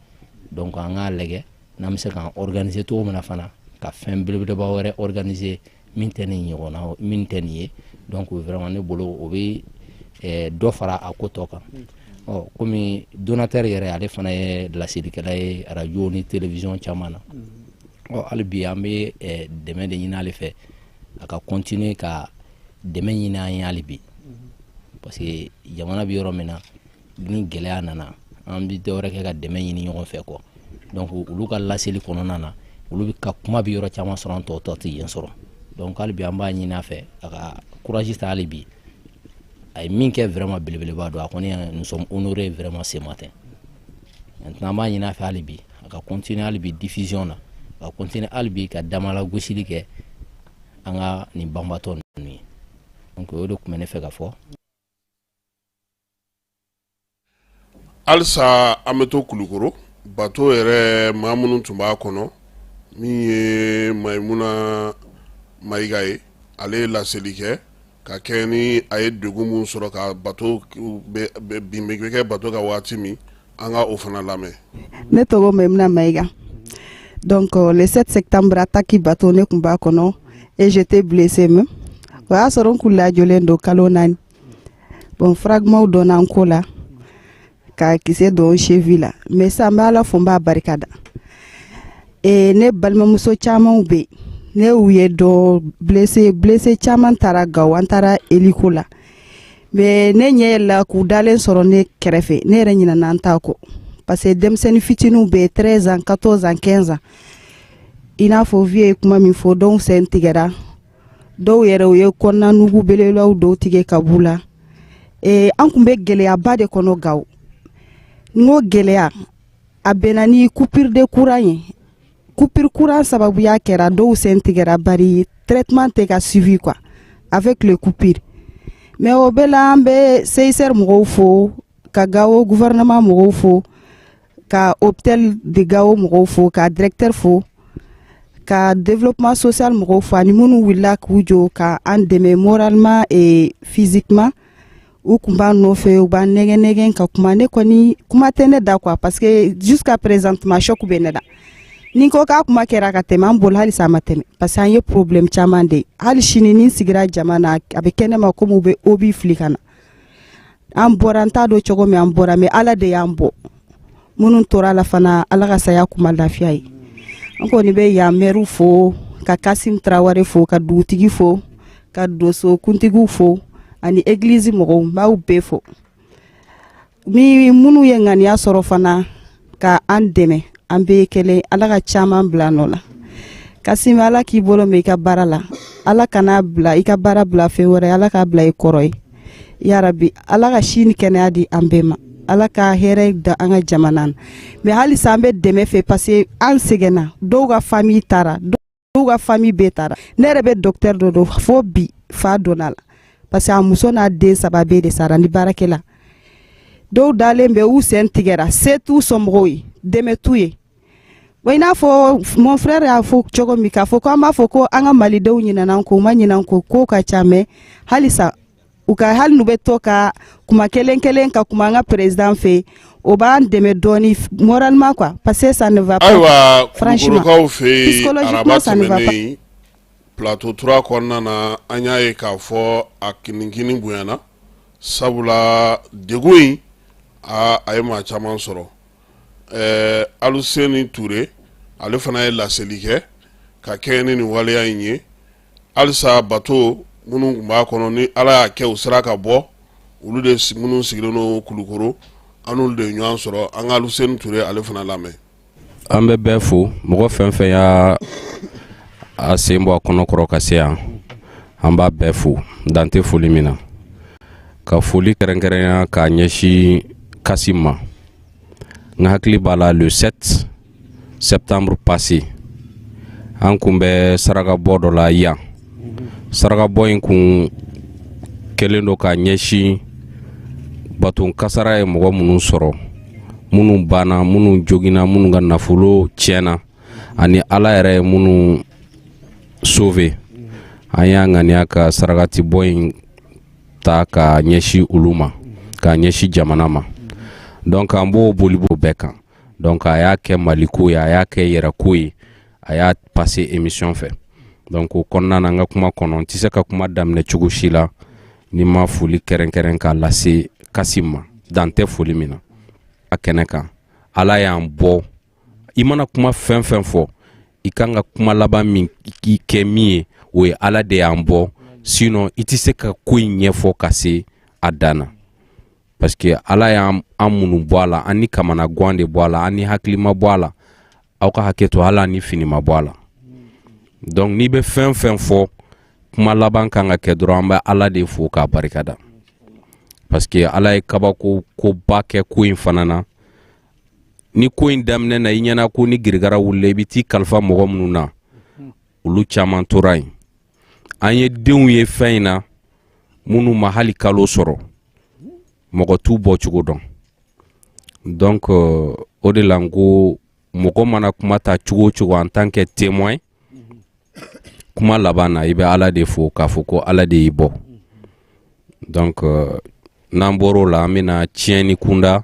Donc an k'a lajɛ. N'an bɛ se k'an organiser cogo min na fana ka fɛn belebeleba wɛrɛ organiser min tɛ nin ɲɔgɔnna, min tɛ nin ye. Donc vraiment, ne bolo, o bɛ dɔ fara a ko tɔ kan. Ɔ, komi donateur yɛrɛ, ale fana ye laselikɛla ye radio ni télévision caman na. Ɔ, hali bi an bɛ dɛmɛ de ɲini ale fɛ, a ka continuer ka dɛmɛ ɲini an ye hali bi, parce que jamana bɛ yɔrɔ min na, ni gɛlɛya nana, an bɛ dɔwɛrɛ kɛ ka dɛmɛ ɲini ɲɔgɔn fɛ kɔ. Donc olu ka laseli kɔnɔna na, olu bɛ ka kuma bɛ yɔrɔ caman sɔrɔ, an tɔw tɔ tɛ yen sɔrɔ. Donc hali bi an b'a ɲini a fɛ, a ka courage ta hali bi. A ye min kɛ, vraiment belebeleba don. A kɔni, nous sommes honorés vraiment ce matin. Maintenant, an b'a ɲini a fɛ hali bi, a ka continuer hali bi diffusion na, a ka continuer hali bi ka damala gosili kɛ an ka nin banbatɔ ninnu ye. Donc o de tun bɛ ne fɛ ka fɔ. Halisa an bɛ to Kulukoro. Bato yɛrɛ, maa minnu tun b'a kɔnɔ, min ye Mayimuna Mayiga ye, ale ye laseli kɛ ka kɛ ni a ye degun min sɔrɔ ka bato bin bɛ kɛ bato ka waati min. An ka o fana lamɛn. Ne tɔgɔ Mayimuna Mayiga. Donc le 7 septembre, attaque bateau, ne tun b'a kɔnɔ et j'étais blessée même. O y'a sɔrɔ n kun lajɔlen don kalo 4. Bon, fragment donna n ko la ka kisɛ don cheville la, mais sisan n bɛ Ala fo, n b'a barika da. E ne balimamuso camanw bɛ yen, ne y'u ye dɔ blessé, blessé caman taara Gawo, an taara hélico la, mais ne ɲɛ yɛlɛla k'u dalen sɔrɔ ne kɛrɛfɛ, ne yɛrɛ ɲinɛna n ta kɔ, parce que denmisɛnnin fitininw bɛ yen, 13 ans, 14 ans, 15 ans. I n'a fɔ vieux ye kuma min fɔ, dɔw sen tigɛra, dɔw yɛrɛ u ye kɔnɔna nugu belebelew dɔw tigɛ ka b'u la. An tun bɛ gɛlɛyaba de kɔnɔ Gawo. N ko gɛlɛya, a bɛnna ni coupure de courant ye. Coupure courant sababuya kɛra dɔw sen tigɛra, bari traitement tɛ ka suivi quoi, avec le coupure. Mais o bɛɛ la, an bɛ CICR mɔgɔw fo, ka Gawo gouvernement mɔgɔw fo, ka hôpital de Gawo mɔgɔw fo, ka directeur fo, ka développement social mɔgɔw fo, ani minnu wulila k'u jɔ ka an dɛmɛ moralement et physiquement. U kun b'an nɔfɛ, u b'an nɛgɛn nɛgɛn ka kuma. Ne kɔni, kuma tɛ ne da quoi, parce que jusqu'à présentement, choc bɛ ne la. Ni ko k'a kuma kɛra ka tɛmɛ an bolo, halisa a ma tɛmɛ, parce que an ye problème caman de ye. Hali sini ni n sigira jama na, a bɛ kɛ ne ma komi u bɛ obus fili ka na. An bɔra, n t'a dɔn cogo min an bɔra, mais Ala de y'an bɔ. Minnu tora la fana, Ala ka saya kuma lafiya ye. An kɔni bɛ yan maire fo, ka Kasim Tarawele fo, ka dugutigi fo, ka doso kuntigiw fo, ani église mɔgɔw. N b'aw bɛɛ fo. Ni minnu ye ŋaniya sɔrɔ fana ka an dɛmɛ, an bɛɛ ye kelen. Ala ka caman bila nɔ la. Kasim, Ala k'i bolo mɛn i ka baara la. Ala kana bila i ka baara bila fɛn wɛrɛ, Ala k'a bila i kɔrɔ ye yarabi. Ala ka si ni kɛnɛya di an bɛɛ ma. Ala ka hɛrɛ da an ka jamana na. Mais halisa an bɛ dɛmɛ fɛ, parce que an sɛgɛnna. Dɔw ka famille taara, dɔw ka famille bɛɛ taara. Ne yɛrɛ bɛ docteur dɔ dɔn, fo bi fa donna la, parce que a muso n'a den saba bɛɛ de sara ni baarakɛla. Dɔw dalen bɛ, u sen tigɛra, se t'u somɔgɔw ye, dɛmɛ t'u ye. Bon, i n'a fɔ mon frère y'a fɔ cogo min, k'a fɔ ko an b'a fɔ ko an ka malidenw ɲinɛna an kɔ, u ma ɲinɛ an kɔ, kow ka ca. Mais halisa u ka, hali n'u bɛ to ka kuma kelen kelen ka kuma an ka président fɛ, o b'an dɛmɛ dɔɔni moralement quoi, parce que ça ne va pas. Ayiwa, Kulukorokaw fɛ yen, araba tɛmɛnen, plateau 3 kɔnɔna na, an y'a ye k'a fɔ a kinikini bonyana, sabula degun in a ye maa caman sɔrɔ. Aluseni Ture, ale fana ye laseli kɛ ka kɛ ni nin waleya in ye. Halisa bato minnu tun b'a kɔnɔ, ni Ala y'a kɛ u sera ka bɔ, olu de minnu sigilen don Kulukoro, an n'olu de ye ɲɔgɔn sɔrɔ. An ka Aluseni Ture, ale fana lamɛn. An bɛ bɛɛ fo, mɔgɔ fɛn fɛn y'a a sen bɔ a kɔnɔ kɔrɔ ka se yan, an b'a bɛɛ fo, dan tɛ foli min na. Ka foli kɛrɛnkɛrɛnya k'a ɲɛsin Kasim ma. N hakili b'a la, le 7 septembre passé, an kun bɛ sarakabɔ dɔ la yan. Sarakabɔ in kun kɛlen don k'a ɲɛsin baton kasara ye mɔgɔ minnu sɔrɔ, minnu banna, minnu joginna, minnu ka nafolo tiɲɛna, ani Ala yɛrɛ ye minnu sauver. An y'a ŋaniya ka sarakatibɔ in ta ka ɲɛsin olu ma, k'a ɲɛsin jamana ma. Donc an b'o boli b'o bɛɛ kan. Donc a y'a kɛ Maliko ye, a y'a kɛ yɛrɛko ye, a y'a passer émission fɛ. Donc o kɔnɔna na, n ka kuma kɔnɔ, n tɛ se ka kuma daminɛ cogo si la ni ma foli kɛrɛnkɛrɛn k'a lase Kasim ma, dan tɛ foli min na a kɛnɛ kan. Ala y'an bɔ. I mana kuma fɛn fɛn fɔ, i kan ka kuma laban min k'i kɛ min ye, o ye Ala de y'an bɔ. Sinon i tɛ se ka ko in ɲɛfɔ ka se a dan na, parce que Ala y'an an minnu bɔ a la, an ni kamanagan de bɔ a la, an ni hakili ma bɔ a la, aw ka hakɛ to, hali an ni fini ma bɔ a la. Donc n'i bɛ fɛn fɛn fɔ, kuma laban kan ka kɛ dɔrɔn, an bɛ Ala de fo k'a barikada, parce que Ala ye kabako koba kɛ ko in fana na. Ni ko in daminɛ na, i ɲɛna ko ni girigara wulila, i bɛ t'i kalifa mɔgɔ minnu na, olu caman tora yen. An ye denw ye fɛn in na minnu ma hali kalo sɔrɔ, mɔgɔ t'u bɔ cogo dɔn. Donc o de la n ko mɔgɔ mana kuma ta cogo o cogo, en tant que témoin, kuma laban na, i bɛ Ala de fo k'a fɔ ko Ala de y'i bɔ. Donc n'an bɔr'o la, an bɛna tiɲɛni kunda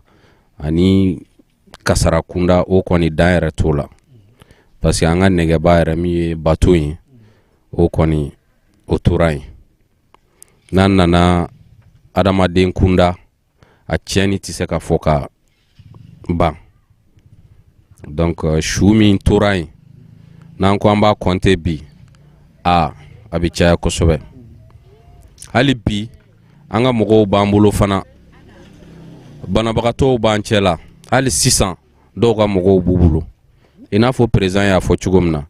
ani kasara kunda. O kɔni, dan yɛrɛ t'o la, parce que an ka nɛgɛba yɛrɛ min ye bato ye, o kɔni o tora yen. N'an nana adamaden kunda, a tiɲɛni tɛ se ka fɔ ka ban. Donc su min tora yen, n'an ko an b'a compter bi, a bɛ caya kosɛbɛ. Hali bi an ka mɔgɔw b'an bolo fana, banabagatɔw b'an cɛ la. Hali sisan dɔw ka mɔgɔw b'u bolo, i n'a fɔ président y'a fɔ cogo min na,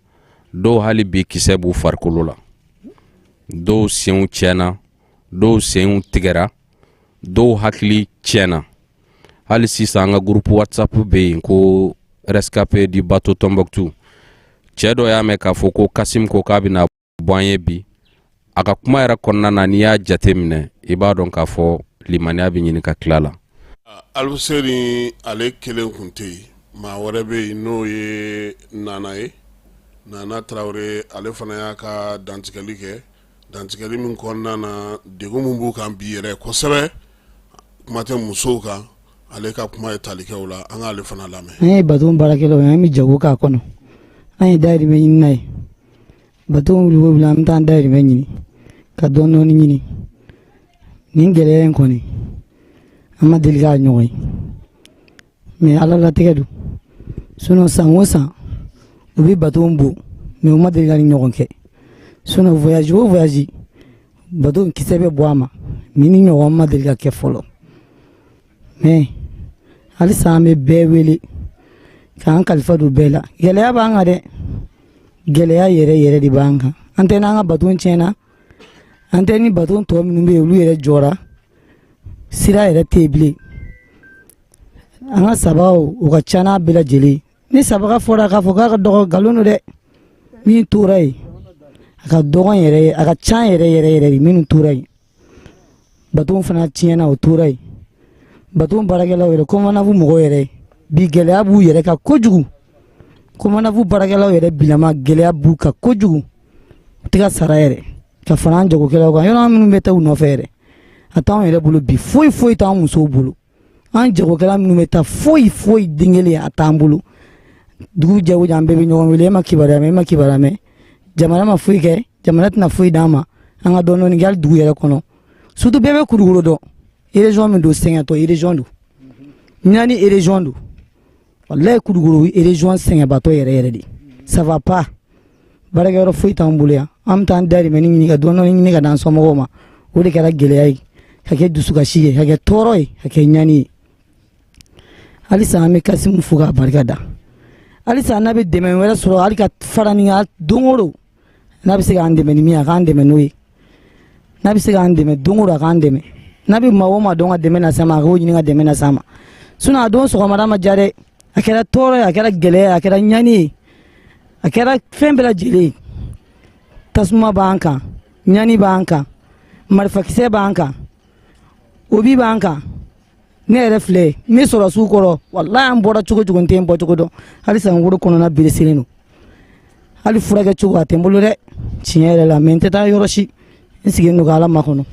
dɔw hali bi kisɛ b'u farikolo la, dɔw senw tiɲɛna, dɔw senw tigɛra, dɔw hakili tiɲɛna. Hali sisan an ka groupe WhatsApp bɛ yen ko rescapé du bateau Tombouctou. Cɛ dɔ y'a mɛn k'a fɔ ko Kasim ko k'a bɛna bɔ an ye bi. A ka kuma yɛrɛ kɔnɔna na, n'i y'a jate minɛ, i b'a dɔn k'a fɔ limaniya bɛ ɲini ka tila la. Aluseni ale kelen kun tɛ yen, maa wɛrɛ bɛ yen, n'o ye Nana ye, Nana Tarawele. Ale fana y'a ka dantigɛli kɛ, dantigɛli min kɔnɔna na, degun min b'u kan bi yɛrɛ kosɛbɛ, kuma tɛ musow kan, ale ka kuma ye tali kɛ o la. An k'ale fana lamɛn. An ye bato baarakɛlaw ye, an bɛ jago k'a kɔnɔ, an ye dayirimɛ ɲinina ye. Bato wuli o wuli, an bɛ taa an dayirimɛ ɲini ka dɔɔni dɔɔni ɲini. Nin gɛlɛya in kɔni, an ma deli k'a ɲɔgɔn ye, mais Ala latigɛ don. Sinon san o san u bɛ bato bon, mais u ma deli ka ni ɲɔgɔn kɛ. Sinon voyage o voyage, bato kisɛ bɛ bɔ a ma. Min ni ɲɔgɔn ma deli ka kɛ fɔlɔ. Mais halisa an bɛ bɛɛ wele k'an kalifa don bɛɛ la. Gɛlɛya b'an kan dɛ, gɛlɛya yɛrɛ yɛrɛ de b'an kan. An tɛ n'an ka bato tiɲɛna, an tɛ ni bato tɔ minnu bɛ yen, olu yɛrɛ jɔra, sira yɛrɛ tɛ yen bilen. An ka sabaw, o ka ca n'a bɛɛ lajɛlen. Ni sabaga fɔra k'a fɔ k'a ka dɔgɔ, nkalon don dɛ. Min tora yen, a ka dɔgɔn yɛrɛ ye, a ka ca yɛrɛ yɛrɛ yɛrɛ de. Minnu tora yen, bato fana tiɲɛna, o tora yen. Bato baarakɛlaw yɛrɛ, COMANAV mɔgɔw yɛrɛ bi, gɛlɛya b'u yɛrɛ kan kojugu. COMANAV baarakɛlaw yɛrɛ bilama, gɛlɛya b'u kan kojugu, u tɛ ka sara yɛrɛ ka fara an jagokɛlaw kan. Yɔrɔ minnu bɛ taa u nɔfɛ yɛrɛ, a t'anw yɛrɛ bolo bi, foyi foyi t'an musow bolo. An jagokɛla minnu bɛ taa, foyi foyi, den kelen a t'an bolo. Dugu jɛ o jɛ, an bɛɛ bɛ ɲɔgɔn wele: e ma kibaruya mɛn, e ma kibaruya mɛn. Jamana ma foyi kɛ, jamana tɛna foyi d'an ma. An ka dɔɔni dɔɔni kɛ hali dugu yɛrɛ kɔnɔ. Surtout bɛɛ bɛ Kulukoro dɔn, région min don, sɛgɛntɔ région don, ɲani région don. Walayi, Kulukoro région sɛgɛnbatɔ yɛrɛ yɛrɛ de. Ça va pas, baarakɛyɔrɔ foyi t'an bolo yan. An bɛ taa an dahirimɛ ɲini ka dɔɔni dɔɔni ɲini ka d'an somɔgɔw ma. O de kɛra gɛlɛya ye, ka kɛ dusukasi ye, ka kɛ tɔɔrɔ ye, ka kɛ ɲani ye. Halisa an bɛ Kasimu fo k'a barika da. Halisa n'a bɛ dɛmɛ wɛrɛ sɔrɔ, hali ka fara nin kan don o don, n'a bɛ se k'an dɛmɛ ni min ye, a k'an dɛmɛ n'o ye. N'a bɛ se k'an dɛmɛ don o don, a k'an dɛmɛ. N'a bɛ maa o maa dɔn ka dɛmɛ las'an ma, a k'o ɲini ka dɛmɛ las'an ma. Sinon a don sɔgɔmada ma diya dɛ, a kɛra tɔɔrɔ ye, a kɛra gɛlɛya ye, a kɛra ɲani ye, a kɛra fɛn bɛɛ lajɛlen ye. Tasuma b'an kan, ɲani b'an kan, marifakisɛ b'an kan, obi b'an kan. Ne yɛrɛ filɛ, n bɛ sɔrɔsiw kɔrɔ. Walayi, an bɔra cogo cogo, n tɛ n bɔ cogo dɔn. Halisa n woro kɔnɔna bereselen don, hali furakɛ cogo a tɛ n bolo dɛ, tiɲɛ yɛrɛ la. Mais n tɛ taa yɔrɔ si, n sigilen don ka Ala makɔnɔ.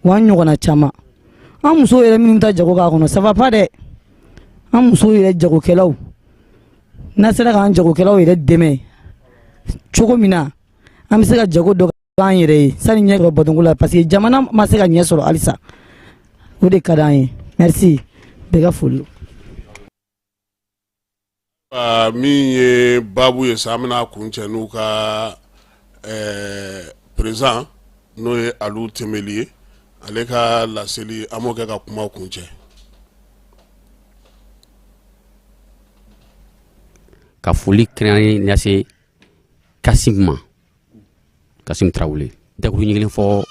Wa an ɲɔgɔnna caman, an musow yɛrɛ minnu bɛ taa jago k'a kɔnɔ, ça va pas dɛ. An musow yɛrɛ jagokɛlaw. N'an sera k'an jagokɛlaw yɛrɛ dɛmɛ cogo min na, an bɛ se ka jago dɔ k'an yɛrɛ ye sani ɲɛ sɔrɔ batonko la, parce que jamana ma se ka ɲɛ sɔrɔ halisa. O de ka d'an ye. Merci, bɛɛ ka foli. Min ye baabu ye sa, an bɛna kuncɛ n'u ka président, n'o ye Alu Tɛnbeli ye, ale ka laseli, an b'o kɛ ka kuma kuncɛ. Ka foli kɛrɛnkɛrɛnnen lase Kasim ma, Kasim Tarawele. Dakuruɲɛ kelen fɔ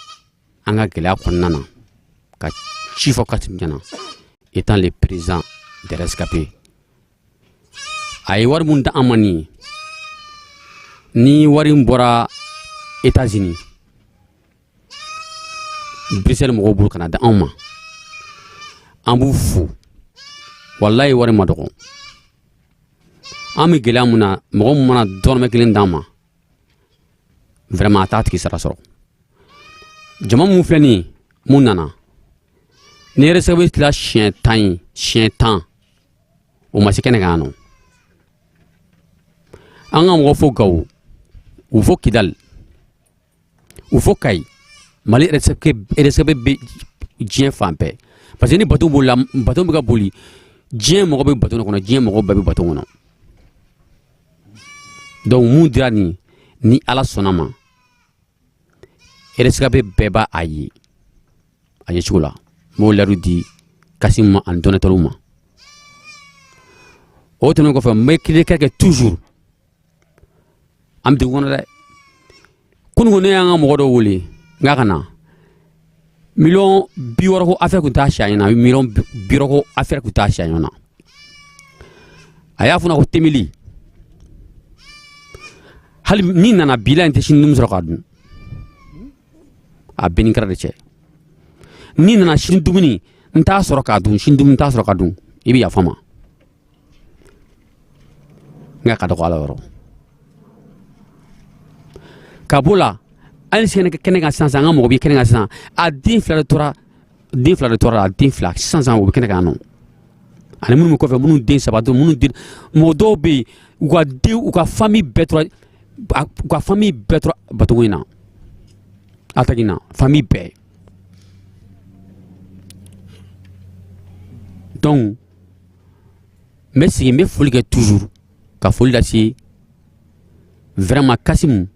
an ka gɛlɛya kɔnɔna na, ka ci fɔ Kasim ɲɛna, étant le président des rescapés, a ye wari mun di an ma nin ye, ni wari in bɔra États-Unis, Bruxelles mɔgɔw bolo ka na di anw ma, an b'u fo. Walayi, wari ma dɔgɔ. An bɛ gɛlɛya mun na, mɔgɔ min mana dɔrɔmɛ kelen d'an ma, vraiment a t'a tigi sara sɔrɔ. Jama mun filɛ nin ye, mun nana ni rescapé tila siɲɛ 10 ye, siɲɛ 10, o ma se kɛnɛ kan yan nɔ. An ka mɔgɔ fo Gawo, u fo Kidali, u fo Kayi. Mali rescapé bɛ diɲɛ fan bɛɛ, parce que ni bateau bolila, bateau bɛ ka boli, diɲɛ mɔgɔ bɛ bateau kɔnɔ, diɲɛ mɔgɔ bɛɛ bɛ bateau kɔnɔ. Donc mun dira nin, ni Ala sɔnna ma, rescapé bɛɛ b'a a ye a ye cogo la. N b'o layidu di Kasim ma ani donateur ma. O tɛmɛnen kɔfɛ, n bɛ cri kɛ toujours, an bɛ degun kɔnɔ dɛ. Kununko ne y'an ka mɔgɔ dɔw wele n k'a ka na, miliyɔn 60 ko affaire tun t'a si a ɲɛna, miliyɔn 60 ko affaire tun t'a si a ɲɛna. A y'a fɔ ko Temeli, hali ni nana bila in tɛ sini dumuni sɔrɔ k'a dun, a bɛɛ ni kɛra de cɛ. Ni nana sini dumuni n t'a sɔrɔ k'a dun, sini dumuni n t'a sɔrɔ k'a dun, i bɛ yafa n ma. Nka ka dɔgɔ Ala yɔrɔ ka b'o la. Hali sini kɛnɛ kan sisan, an ka mɔgɔ bɛ kɛnɛ kan sisan, a den fila de tora, den fila de tora, a den fila sisan o bɛ kɛnɛ kan yan nɔ, ani minnu bɛ kɔfɛ, minnu den saba don, minnu den mɔgɔ dɔw bɛ yen, u ka den, u ka famille bɛɛ tora, u ka famille bɛɛ tora bateau in na, attaque in na, famille bɛɛ. Donc n bɛ sigi, n bɛ foli kɛ toujours, ka foli lase vraiment Kasimu.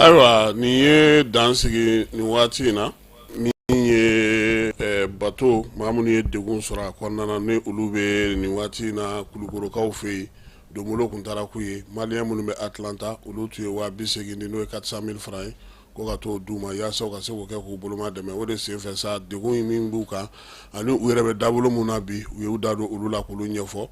Ayiwa, nin ye dan sigi nin waati in na. Min ye bateau, maa minnu ye degun sɔrɔ a kɔnɔna na, ni olu bɛ nin waati in na Kulukorokaw fɛ yen, donbolo tun taara k'u ye. Maliyɛn minnu bɛ Atlanta, olu tun ye 80 000 di, n'o ye 400 000 francs ye, ko ka t'o d'u ma yaasa u ka se k'o kɛ k'u boloma dɛmɛ. O de senfɛ sa, degun min b'u kan ani u yɛrɛ bɛ dabolo mun na bi, u y'u da don olu la k'olu ɲɛfɔ.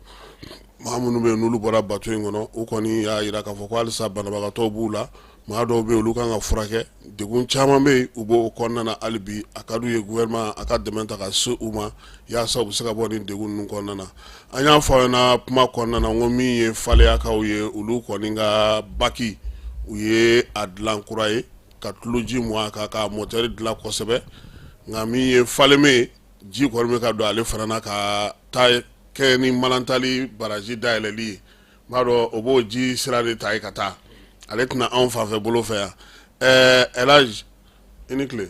Maa minnu bɛ yen n'olu bɔra bateau in kɔnɔ, u kɔni y'a jira k'a fɔ ko halisa banabagatɔw b'u la, maa dɔw bɛ yen olu kan ka furakɛ, degun caman bɛ yen, u b'o kɔnɔna na hali bi. A ka d'u ye gouvernement a ka dɛmɛ ta ka se u ma yaasa u bɛ se ka bɔ nin degun ninnu kɔnɔna na. An y'a fɔ aw ɲɛna kuma kɔnɔna na, ko min ye Faleyakaw ye, olu kɔni ka baki, u ye a dilan kura ye ka tuluji mun a kan ka motɛri dilan kosɛbɛ. Nka min ye Faleme ye, ji kɔni bɛ ka don ale fana na ka taa kɛ ni Manantali baraji dayɛlɛli ye. N b'a dɔn o b'o ji sira de ta ye ka taa, ale tɛna anw fanfɛ bolo fɛ yan. Ɛɛ Elhaji, i ni tile.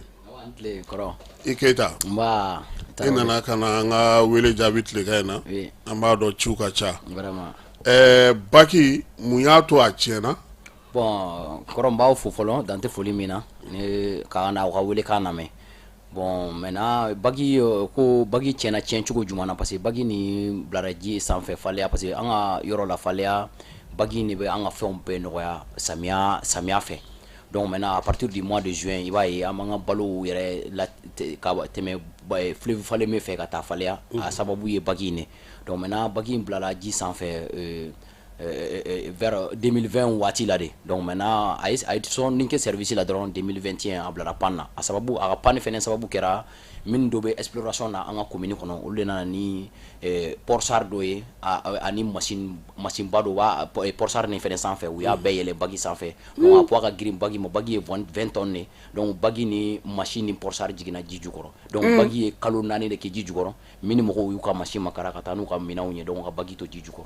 I Keyita, i nana ka na an ka wele jaabi tilegan in na. An b'a dɔn ciw ka ca. Ɛɛ baki, mun y'a to a tiɲɛna? Bon kɔrɔ, n b'aw fo fɔlɔ, dan tɛ foli min na, ka na aw ka wele k'a lamɛn. Bon maintenant, baki ko baki tiɲɛna tiɲɛ cogo jumɛn na? Parce que baki nin bilara ji sanfɛ Faleya, parce que an ka yɔrɔ la Faleya, baki de bɛ an ka fɛnw bɛɛ nɔgɔya samiya fɛ. Donc maintenant, à partir du mois de juin, i b'a ye an b'an ka balow yɛrɛ la ka tɛmɛ fleuve Falémé fɛ ka taa Faleya, a sababu ye baki in de. Donc maintenant, baki in bilala ji sanfɛ. vers 2020 waati la de. Donc maintenant a ye sɔɔni kɛ service la dɔrɔn, 2021 a bilara panne na. A sababu, a ka panne fɛnɛ sababu kɛra minnu dɔ bɛ exploration na an ka commune kɔnɔ, olu de nana ni Porsar dɔ ye ani machine ba dɔ b'a Porsar nin fɛnɛ sanfɛ. U y'a bɛɛ yɛlɛ bague sanfɛ, donc a poids ka girin bague ma. Bague ye 20 tonnes de. Donc bague ni machine ni Porsar jiginna ji jukɔrɔ. Donc bague ye kalo 4 de kɛ ji jukɔrɔ. Min ni mɔgɔw y'u ka machine makara ka taa n'u ka minɛnw ye, donc ka bague to ji jukɔrɔ.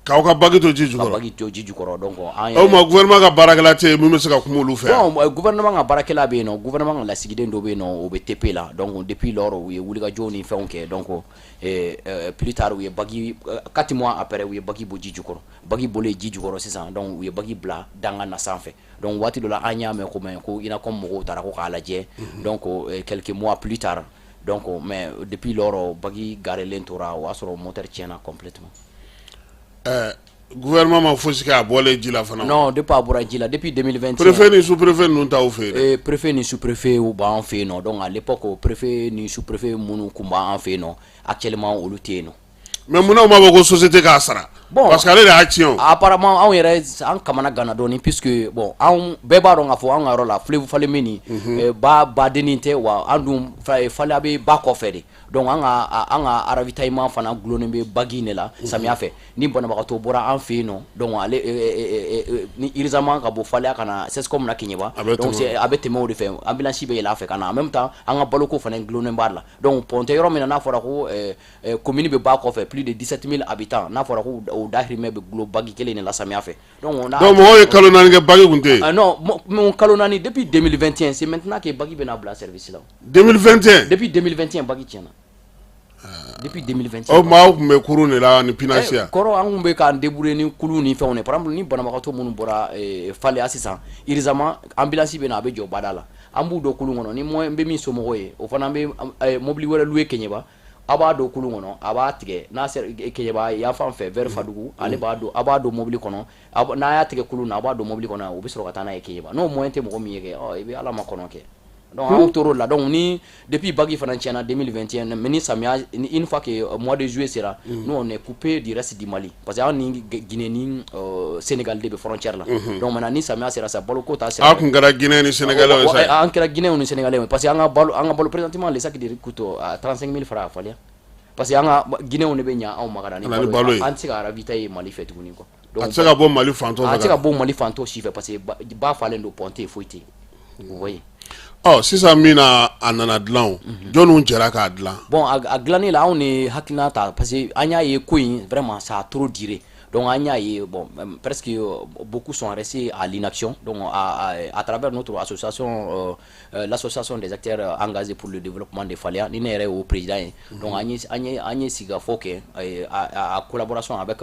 K'aw ka bague to ji jukɔrɔ. Ka bague to ji jukɔrɔ. Donc an O ma, gouvernement ka baarakɛla tɛ yen min bɛ se ka kuma olu fɛ? Bon, gouvernement ka baarakɛla bɛ yen nɔ, gouvernement ka lasigiden dɔ bɛ yen nɔ, o bɛ TP la. Donc depuis lors u ye wulikajɔw ni fɛnw kɛ. Donc plus tard, u ye bague, 4 mois après, u ye bague bɔ ji jukɔrɔ. Bague bɔlen ji jukɔrɔ sisan, donc u ye bague bila dangan na sanfɛ. Donc waati dɔ la, an y'a mɛn ko mais ko INACOM mɔgɔw taara ko k'a lajɛ, donc quelques mois plus tard. Donc mais depuis lors bague garelen tora, o y'a sɔrɔ moteur tiɲɛna complètement. Gouvernement ma fosi kɛ a bɔlen ji la fana? Non, depuis a bɔra ji la, depuis 2021. Préfet ni sous-préfet ninnu t'aw fɛ yen dɛ? Préfet ni sous-préfet b'an fɛ yen nɔ. Donc à l'époque, préfet ni sous-préfet minnu tun b'an fɛ yen nɔ, actuellement olu tɛ yen nɔ. Mais munna u m'a fɔ ko société k'a sara? Bon, parce que ale de y'a tiɲɛ o. Apparemment anw yɛrɛ an kamana ganna dɔɔni, puisque bon, anw bɛɛ b'a dɔn k'a fɔ an ka yɔrɔ la, fleuve Falémé ba badennin tɛ wa. An dun Faléa bɛ ba kɔfɛ de. Donc an ka ravitaillement fana gulonnen bɛ bague in de la samiya fɛ. Ni banabagatɔ bɔra an fɛ yen nɔ, donc ale ni urgemment ka bɔ Faléa ka na CSCOM na Keɲeba, donc a bɛ tɛmɛ o de fɛ, ambulance bɛ yɛlɛ a fɛ ka na. En même temps, an ka baloko fana gulonnen b'a la. Donc pont tɛ yɔrɔ min na, n'a fɔra ko commune bɛ ba kɔfɛ, plus de 17 000 habitants, n'a fɔra ko o dahirimɛ bɛ gulon bague kelen de la samiya fɛ, donc on a Donc mɔgɔw ye kalo 4 kɛ, bague kun tɛ yen? Non, kalo 4, depuis 2021, c'est maintenant que bague bɛna bila service la. 2021? Depuis 2021 bague tiɲɛna, depuis 2021. O tuma aw tun bɛ kurun de la ni pinasi ya? Kɔrɔ, an tun bɛ k'an débrouiller ni kulu ni fɛnw de. Par exemple, ni banabagatɔ minnu bɔra Faléa sisan, urgemment ambulance bɛ na, a bɛ jɔ bada la, an b'u don kulun kɔnɔ ni moyen bɛ min somɔgɔw ye, o fana bɛ mobili wɛrɛ louer Keɲeba, a b'a don kulun kɔnɔ, a b'a tigɛ n'a sera Keɲeba yan fan fɛ vers Fadugu, ale b'a don, a b'a don mobili kɔnɔ, n'a y'a tigɛ kulun na, a b'a don mobili kɔnɔ, u bɛ sɔrɔ ka taa n'a ye Keɲeba. N'o moyen tɛ mɔgɔ min ye kɛ, ɔ i bɛ Ala ma kɔnɔ kɛ. Donc anw tor'o la. Donc ni depuis bague fana tiɲɛna 2021, mais ni samiya, une fois que mois de juillet sera, nous on est coupé du reste du Mali, parce que anw ni Guinée ni Sénégal de bɛ frontière la. Donc maintenant ni samiya sera sa, baloko ta sera. Aw tun kɛra Guinée ni Sénégalais ye sa? An kɛra Guinée ni Sénégalais, parce que an ka balo présentement, le sac de riz coûte à 35 000 francs à Faléa, parce que an ka Guinéens de bɛ ɲa anw ma ka na ni balo ye. An tɛ se ka ravitailler Mali fɛ tuguni quoi. Donc a tɛ se ka bɔ Mali fantɔ fɛ. A tɛ se ka bɔ Mali fantɔ si fɛ, parce que ba falen don, pont tɛ yen, foyi tɛ yen, vous voyez. Ɔ sisan min na, a nana dilan o, jɔnniw jɛra k'a dilan? Bon, a dilanni la, anw de hakilina ta, parce que an y'a ye ko in vraiment ça a trop duré. Donc an y'a ye, bon, presque beaucoup sont restés à l'inaction. Donc à travers notre association, l'association des acteurs engagés pour le développement de Faléa, ni ne yɛrɛ y'o président ye. Donc an ye sigikafɔ kɛ a collaboration avec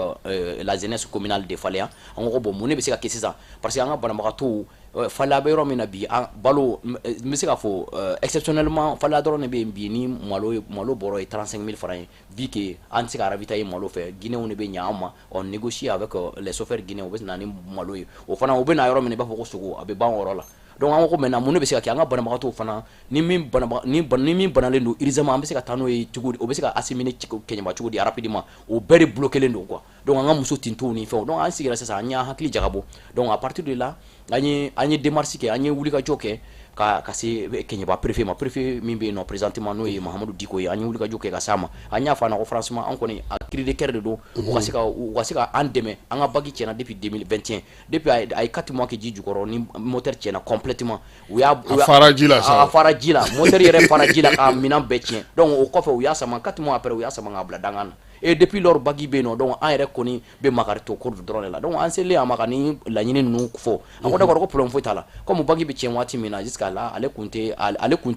la jeunesse communale de Faléa. An ko bon, mun de bɛ se ka kɛ sisan? Parce que an ka banabagatɔw, Faléa bɛ yɔrɔ min na bi, an balo, n bɛ se k'a fɔ exceptionnellement, Faléa dɔrɔn de bɛ yen bi ni malo bɔrɔ ye 35 000 francs ye. Vu que an tɛ se ka ravitailler malo fɛ, Guinéens de bɛ ɲɛ an ma, on négocie avec les chauffeurs guinéens, u bɛ na ni malo ye. O fana, u bɛ na yɔrɔ min na, i b'a fɔ ko sogo, a bɛ ban o yɔrɔ la. Donc an ko maintenant, mun de bɛ se ka kɛ an ka banabagatɔw fana, ni min banalen don urgemment, an bɛ se ka taa n'o ye cogo di, o bɛ se ka acheminer Kɛɲɛba cogo di rapidement? O bɛɛ de bloqué len don quoi. Donc an ka muso tintow ni fɛnw. Donc an sigira sisan, an y'an hakili jagabɔ. Donc à partir de là, an ye démarche kɛ, an ye wulikajɔ kɛ ka se Kɛɲɛba préfet ma. Préfet min bɛ yen nɔ présentement, n'o ye Mahamadu Diko ye, an ye wulikajɔ kɛ ka s'a ma. An y'a fɔ a ɲɛna ko franchement, an kɔni a cri de cœur de don, u ka se ka an dɛmɛ. An ka bague tiɲɛna depuis 2021, depuis a ye 4 mois kɛ ji jukɔrɔ, ni moteur tiɲɛna complètement. U y'a A fara ji la sa. A fara ji la, moteur yɛrɛ fara ji la k'a minɛn bɛɛ tiɲɛ. Donc o kɔfɛ, u y'a sama 4 mois après, u y'a sama k'a bila dangan na. Et depuis lors bague bɛ yen nɔ. Donc an yɛrɛ kɔni bɛ makari to ko dɔrɔn de la. Donc an selen a ma ka ni laɲini ninnu fɔ, a ko d'accord, ko problème foyi t'a la. Comme bague bɛ tiɲɛ waati min na, jusqu'à là ale kun tɛ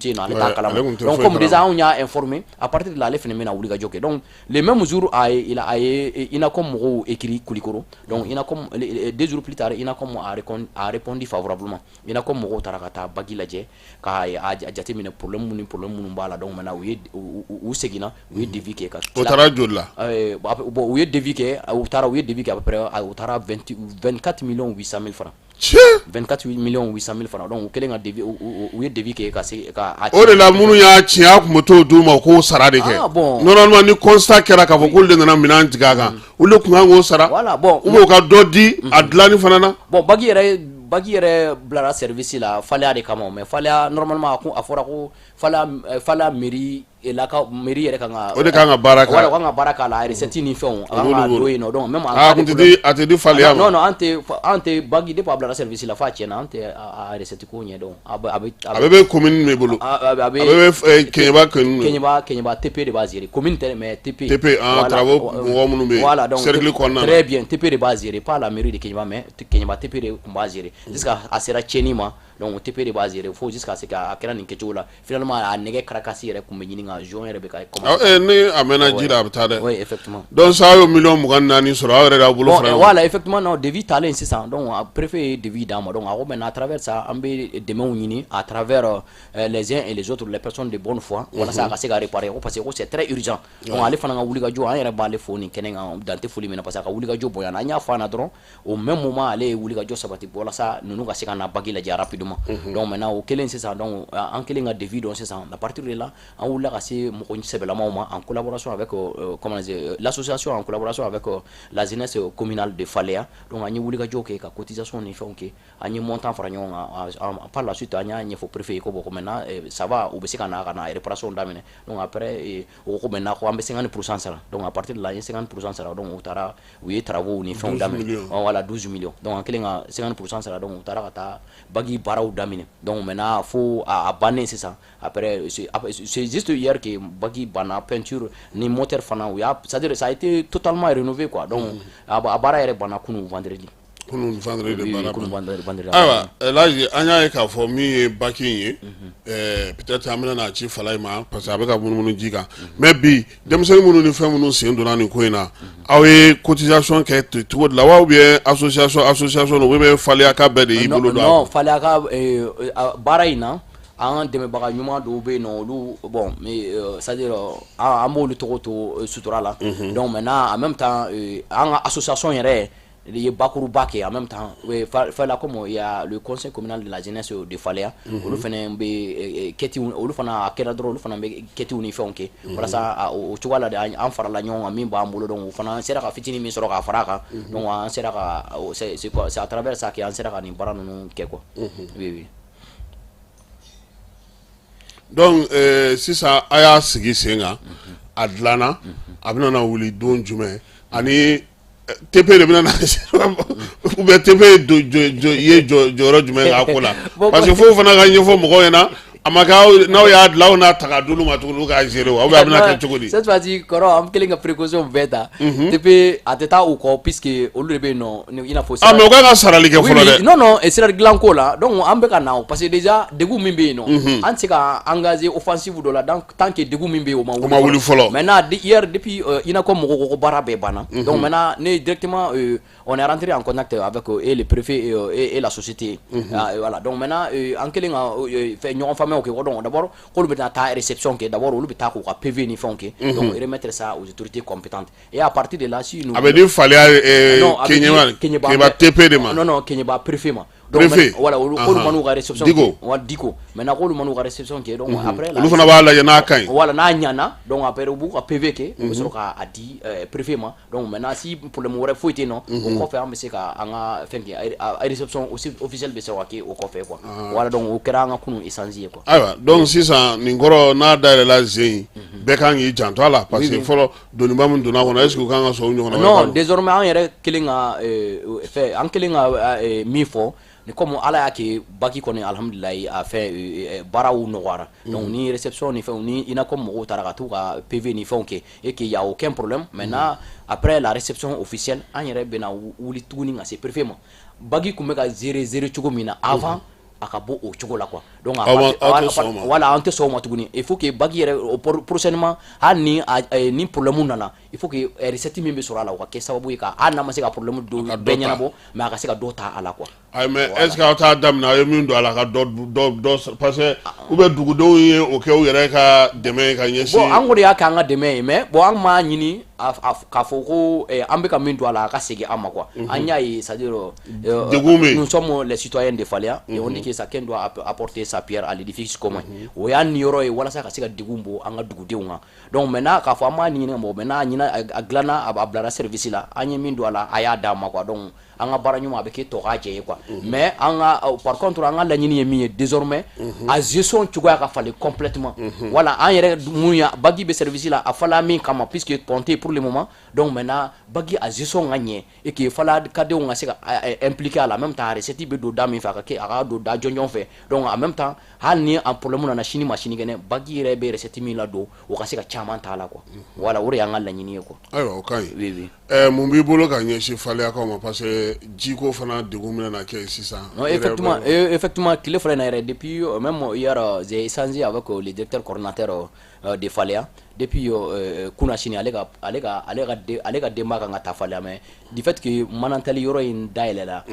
yen nɔ, ale t'a kalama. Donc comme déjà anw y'a informé, à partir de là ale fana bɛna wuli ka jɔ kɛ. Donc le même jour, a ye INACOM mɔgɔw écrit Kulikoro. Donc INACOM, 2 jours plus tard, INACOM a répondu favorablement. INACOM mɔgɔw taara ka taa bague lajɛ, k'a a jateminɛ problème minnu b'a la. Donc maintenant u ye u seginna, u ye devis kɛ ka O taara joli la? Bon, u ye devis kɛ, u taara, u ye devis kɛ, à peu près u taara 24 millions 800 mille francs. 24 millions 800 mille francs. Donc u kɛlen ka devis, u ye devis kɛ ka se ka O de la, minnu y'a tiɲɛ, a tun bɛ t'o d'u ma k'o sara de kɛ. Ah, bon. Normalement, ni constat kɛra k'a fɔ k'olu de nana minɛn jigin a kan, olu de tun kan k'o sara. Voilà, bon. Ou bien u ka dɔ di a dilanni fana na. Bon, bac yɛrɛ bilara service la Faléa de kama, mais Faléa, normalement, a ko a fɔra ko Faléa mairie la ka mairie yɛrɛ kan ka O de kan ka baara kɛ. Voilà, o kan ka baara k'a la, recette ni fɛnw, a kan ka don yen nɔ. Donc même en Ah, kun tɛ di, a tɛ di Faléa ma. Non, non, an tɛ bac, depuis a bilara service la f'a tiɲɛna, an tɛ a recette ko ɲɛ dɔn. A bɛ A bɛɛ bɛ commune de bolo. A bɛ A bɛɛ bɛ Keɲeba commune. Keɲeba TP de b'a gérer, commune tɛ, mais TP. TP, ah, travaux mɔgɔ minnu bɛ yen. Voilà, donc cercle kɔnɔna na. Très bien, TP de b'a gérer, pas la mairie de Keɲeba, mais Keɲeba TP de tun b'a gérer jusqu'à a sera tiɲɛni ma. Donc o TP de b'a gérer fo jusqu'à ce que a kɛra nin kɛcogo la. Finalement, a nɛgɛ karakasi yɛrɛ tun bɛ ɲini ka zon yɛrɛ bɛ ka Ah, ni a mɛnna ji la, a bɛ taa dɛ. Oui, effectivement. Donc sa, aw ye miliyɔn 24 sɔrɔ, aw yɛrɛ de y'aw bolo Bon, fara ɲɔgɔn kan. Voilà, effectivement, non, devis talen sisan, donc a préfet ye devis d'an ma. Donc a ko maintenant, à travers ça, an bɛ dɛmɛw ɲini à travers les uns et les autres, les personnes de bonne foi, walasa a ka se ka réparer ko parce que ko c'est très urgent. Donc ale fana ka wulikajɔ, an yɛrɛ b'ale fo nin kɛnɛ kan, dan tɛ foli min na, parce que a ka wulikajɔ bonyana. An y'a fɔ a ɲɛna dɔrɔn, au même moment, ale ye wulikajɔ sabati walasa ninnu ka se ka na bac lajɛ rapidement. Donc maintenant, o kɛlen sisan, donc an kɛlen ka devis dɔn sisan, à partir de là, an wulila ka se mɔgɔ sɛbɛlamaw ma en collaboration avec comment dire, l'association, en collaboration avec la jeunesse communale de Faléa. Donc an ye wulikajɔ kɛ ka cotisation ni fɛnw kɛ, an ye montant fara ɲɔgɔn kan. Par la suite, an y'a ɲɛfɔ préfet ye ko bon, ko maintenant ça va, u bɛ se ka na réparation daminɛ. Donc après, o ko maintenant ko an bɛ 50% sara. Donc à partir de là, an ye 50% sara. Donc u taara, u ye travaux ni fɛnw 12 daminɛ. millions. Voilà, 12 millions. Donc an kɛlen ka 50% sara, donc u taara ka taa bac baaraw daminɛ. Donc maintenant, fo a bannen sisan, après c'est juste hier que bac banna, peinture ni moteur fana, u y'a, c'est à dire ça a été totalement rénové, quoi. Donc a baara yɛrɛ banna kunun vendredi. Kunun vendredi de Oui, baara kunun banna. Vendredi. Ayiwa, Elhaji, an y'a ye k'a fɔ min ye bac in ye, peut-être an bɛna n'a ci Falaye ma, parce que a bɛ ka munumunu ji kan. Mais bi, denmisɛnnin minnu ni fɛn minnu sen donna nin ko in na, aw ye cotisation kɛ ten cogo de la wa, ou bien association ou bien Faléa ka bɛɛ de y'i bolo don a Non, kun? Faléa ka baara in na, an dɛmɛbaga ɲuman dɔw bɛ yen nɔ, olu, bon, mais c'est à dire an b'olu tɔgɔ to sutura la. Donc maintenant, en même temps, an ka association yɛrɛ ye bakuruba kɛ. En même temps, Faléa, comme il y a le conseil communal de la jeunesse de Faléa, olu fana bɛ kɛtiw, olu fana a kɛra dɔrɔn, olu fana bɛ kɛtiw ni fɛnw kɛ walasa o cogoya la de, an farala ɲɔgɔn kan, min b'an bolo. Donc o fana sera ka fitinin min sɔrɔ k'a fara a kan. Donc an sera ka c'est quoi, c'est à travers ça que an sera ka nin baara ninnu kɛ, quoi. Oui. Donc sisan, a y'a sigi sen kan, a dilanna, a bɛna na wuli don jumɛn? Ani TP de bɛna na ou bien TP ye jɔyɔrɔ jumɛn k'a ko la? Parce que fo fana ka ɲɛfɔ mɔgɔw ɲɛna, a ma kɛ n'aw y'a dilan, aw n'a ta ka d'olu ma tuguni k'a gérer wa, ou bien a bɛna kɛ cogo di? Cette fois-ci, kɔrɔ, an kɛlen ka précaution bɛɛ ta. TP a tɛ taa u kɔ, puisque olu de bɛ yen nɔ, i n'a fɔ. Ah, mais u kan ka sarali kɛ fɔlɔ dɛ. Non, sira dilan ko la, donc an bɛ ka na o, parce que déjà degun min bɛ yen nɔ, an tɛ se ka engager offensive dɔ la, donc tant que degun min bɛ yen, o ma O ma wuli fɔlɔ. Maintenant, hier, depuis INACOM mɔgɔw ko ko baara bɛɛ banna. Donc maintenant, ne directement, on est rentré en contact avec et le préfet et la société. Ah, voilà, donc maintenant, an kɛlen ka fɛn ɲɔgɔn faamuyaw kɛ ko donc d'abord k'olu bɛ taa réception kɛ, d'abord olu bɛ taa k'u ka PV ni fɛnw kɛ, donc remettre ça aux autorités compétentes, et à partir de là, si nous A bɛ di Faléa Non, a bɛ di Keɲeba Keɲeba TP de ma. Non, Keɲeba préfet ma. Donc, Préfet. voilà, olu k'olu man'u ka réception Diko. kɛ, voilà, Diko. Maintenant, k'olu man'u ka réception kɛ, donc après Olu fana b'a lajɛ n'a ka ɲi. Voilà, n'a ɲana, donc après u b'u ka PV kɛ, u bɛ sɔrɔ k'a di préfet ma. Donc maintenant, si problème wɛrɛ foyi tɛ yen nɔ, o kɔfɛ an bɛ se ka an ka fɛn kɛ, a réception aussi officielle bɛ se ka kɛ o kɔfɛ, quoi. Voilà, donc o kɛra an ka kunun échange ye, quoi. Ayiwa, donc sisan nin kɔrɔ, n'a dayɛlɛla zen in, bɛɛ kan k'i janto a la, parce que fɔlɔ doniba min donna a kɔnɔ, est ce que u kan ka sɔn o ɲɔgɔnna wɛrɛ Non, ka don? désormais, an yɛrɛ kelen ka fɛ, an kelen ka min fɔ ni, comme Ala y'a kɛ bac kɔni, alhamdulilayi, a fɛn baaraw nɔgɔyara. Donc ni réception ni fɛnw ni INACOM mɔgɔw taara ka t'u ka PV ni fɛnw kɛ et qu'il y a aucun problème, maintenant, après la réception officielle, an yɛrɛ bɛna wuli tuguni ka se préfet ma. Bac kun bɛ ka gérer cogo min na avant, a ka bɔ o cogo la, quoi. Donc Aw aw tɛ sɔn o ma. Voilà, an tɛ sɔn o ma tuguni. Il faut que bac yɛrɛ o prochainement, hali ni ni problème nana, il faut que recette min bɛ sɔrɔ a la, o ka kɛ sababu ye ka, hali n'a ma se ka problème dɔ Ka dɔ bɛɛ ta. ɲɛnabɔ, mais a ka se ka dɔ ta a la, quoi. Ayi, mais est ce que aw t'a daminɛ, aw ye min don a la, ka dɔ dɔ dɔ, parce que u bɛ dugudenw ye o kɛ u yɛrɛ ka dɛmɛ ye ka ɲɛsin? Bon, an kɔni y'a kɛ an ka dɛmɛ ye, mais bon, an m'a ɲini k'a fɔ ko an bɛ ka min don a la, a ka segin an ma quoi. An y'a ye, c'est à dire Degun bɛ yen. nous sommes les citoyens de Faléa et on dit que chacun doit apporter sa pierre à l'édifice commun. O y'an niyɔrɔ ye walasa ka se ka degun bɔ an ka dugudenw kan. Donc maintenant, k'a fɔ an m'a ɲini mɔgɔ, maintenant a ɲina, a dilanna, a bilara service la, an ye min don a la, a y'a d'an ma quoi. Donc an ka baara ɲuman, a bɛ kɛ tɔ k'a jɛ ye quoi. Mais an ka, par contre, an ka laɲini ye min ye désormais, a gestion cogoya ka falen complètement. Voilà, an yɛrɛ mun ya bac bɛ service la, a fɔla min kama, puisque pont tɛ pour le moment. Donc maintenant, bac a gestion ka ɲɛ et que Faléa kadenw ka se ka impliquer a la. En même temps, a recette bɛ don da min fɛ, a ka kɛ, a ka don da jɔnjɔn fɛ. Donc en même temps, hali ni a problème nana sini ma sinikɛnɛ, bac yɛrɛ bɛ recette min ladon, o ka se ka caman t'a la quoi. Voilà, o de y'an ka laɲini ye quoi. Ayiwa, o ka ɲi. Oui. Mun b'i bolo ka ɲɛsin Faleyakaw ma? Parce que jiko fana degun bɛna na kɛ sisan. Non, effectivement, effectivement, tile fila in na yɛrɛ, depuis même hier, j'ai échangé avec le directeur coordonnateur de Faléa. Depuis kunasini, ale ka denba kan ka taa Faléa, mais du fait que Manantali yɔrɔ in dayɛlɛla,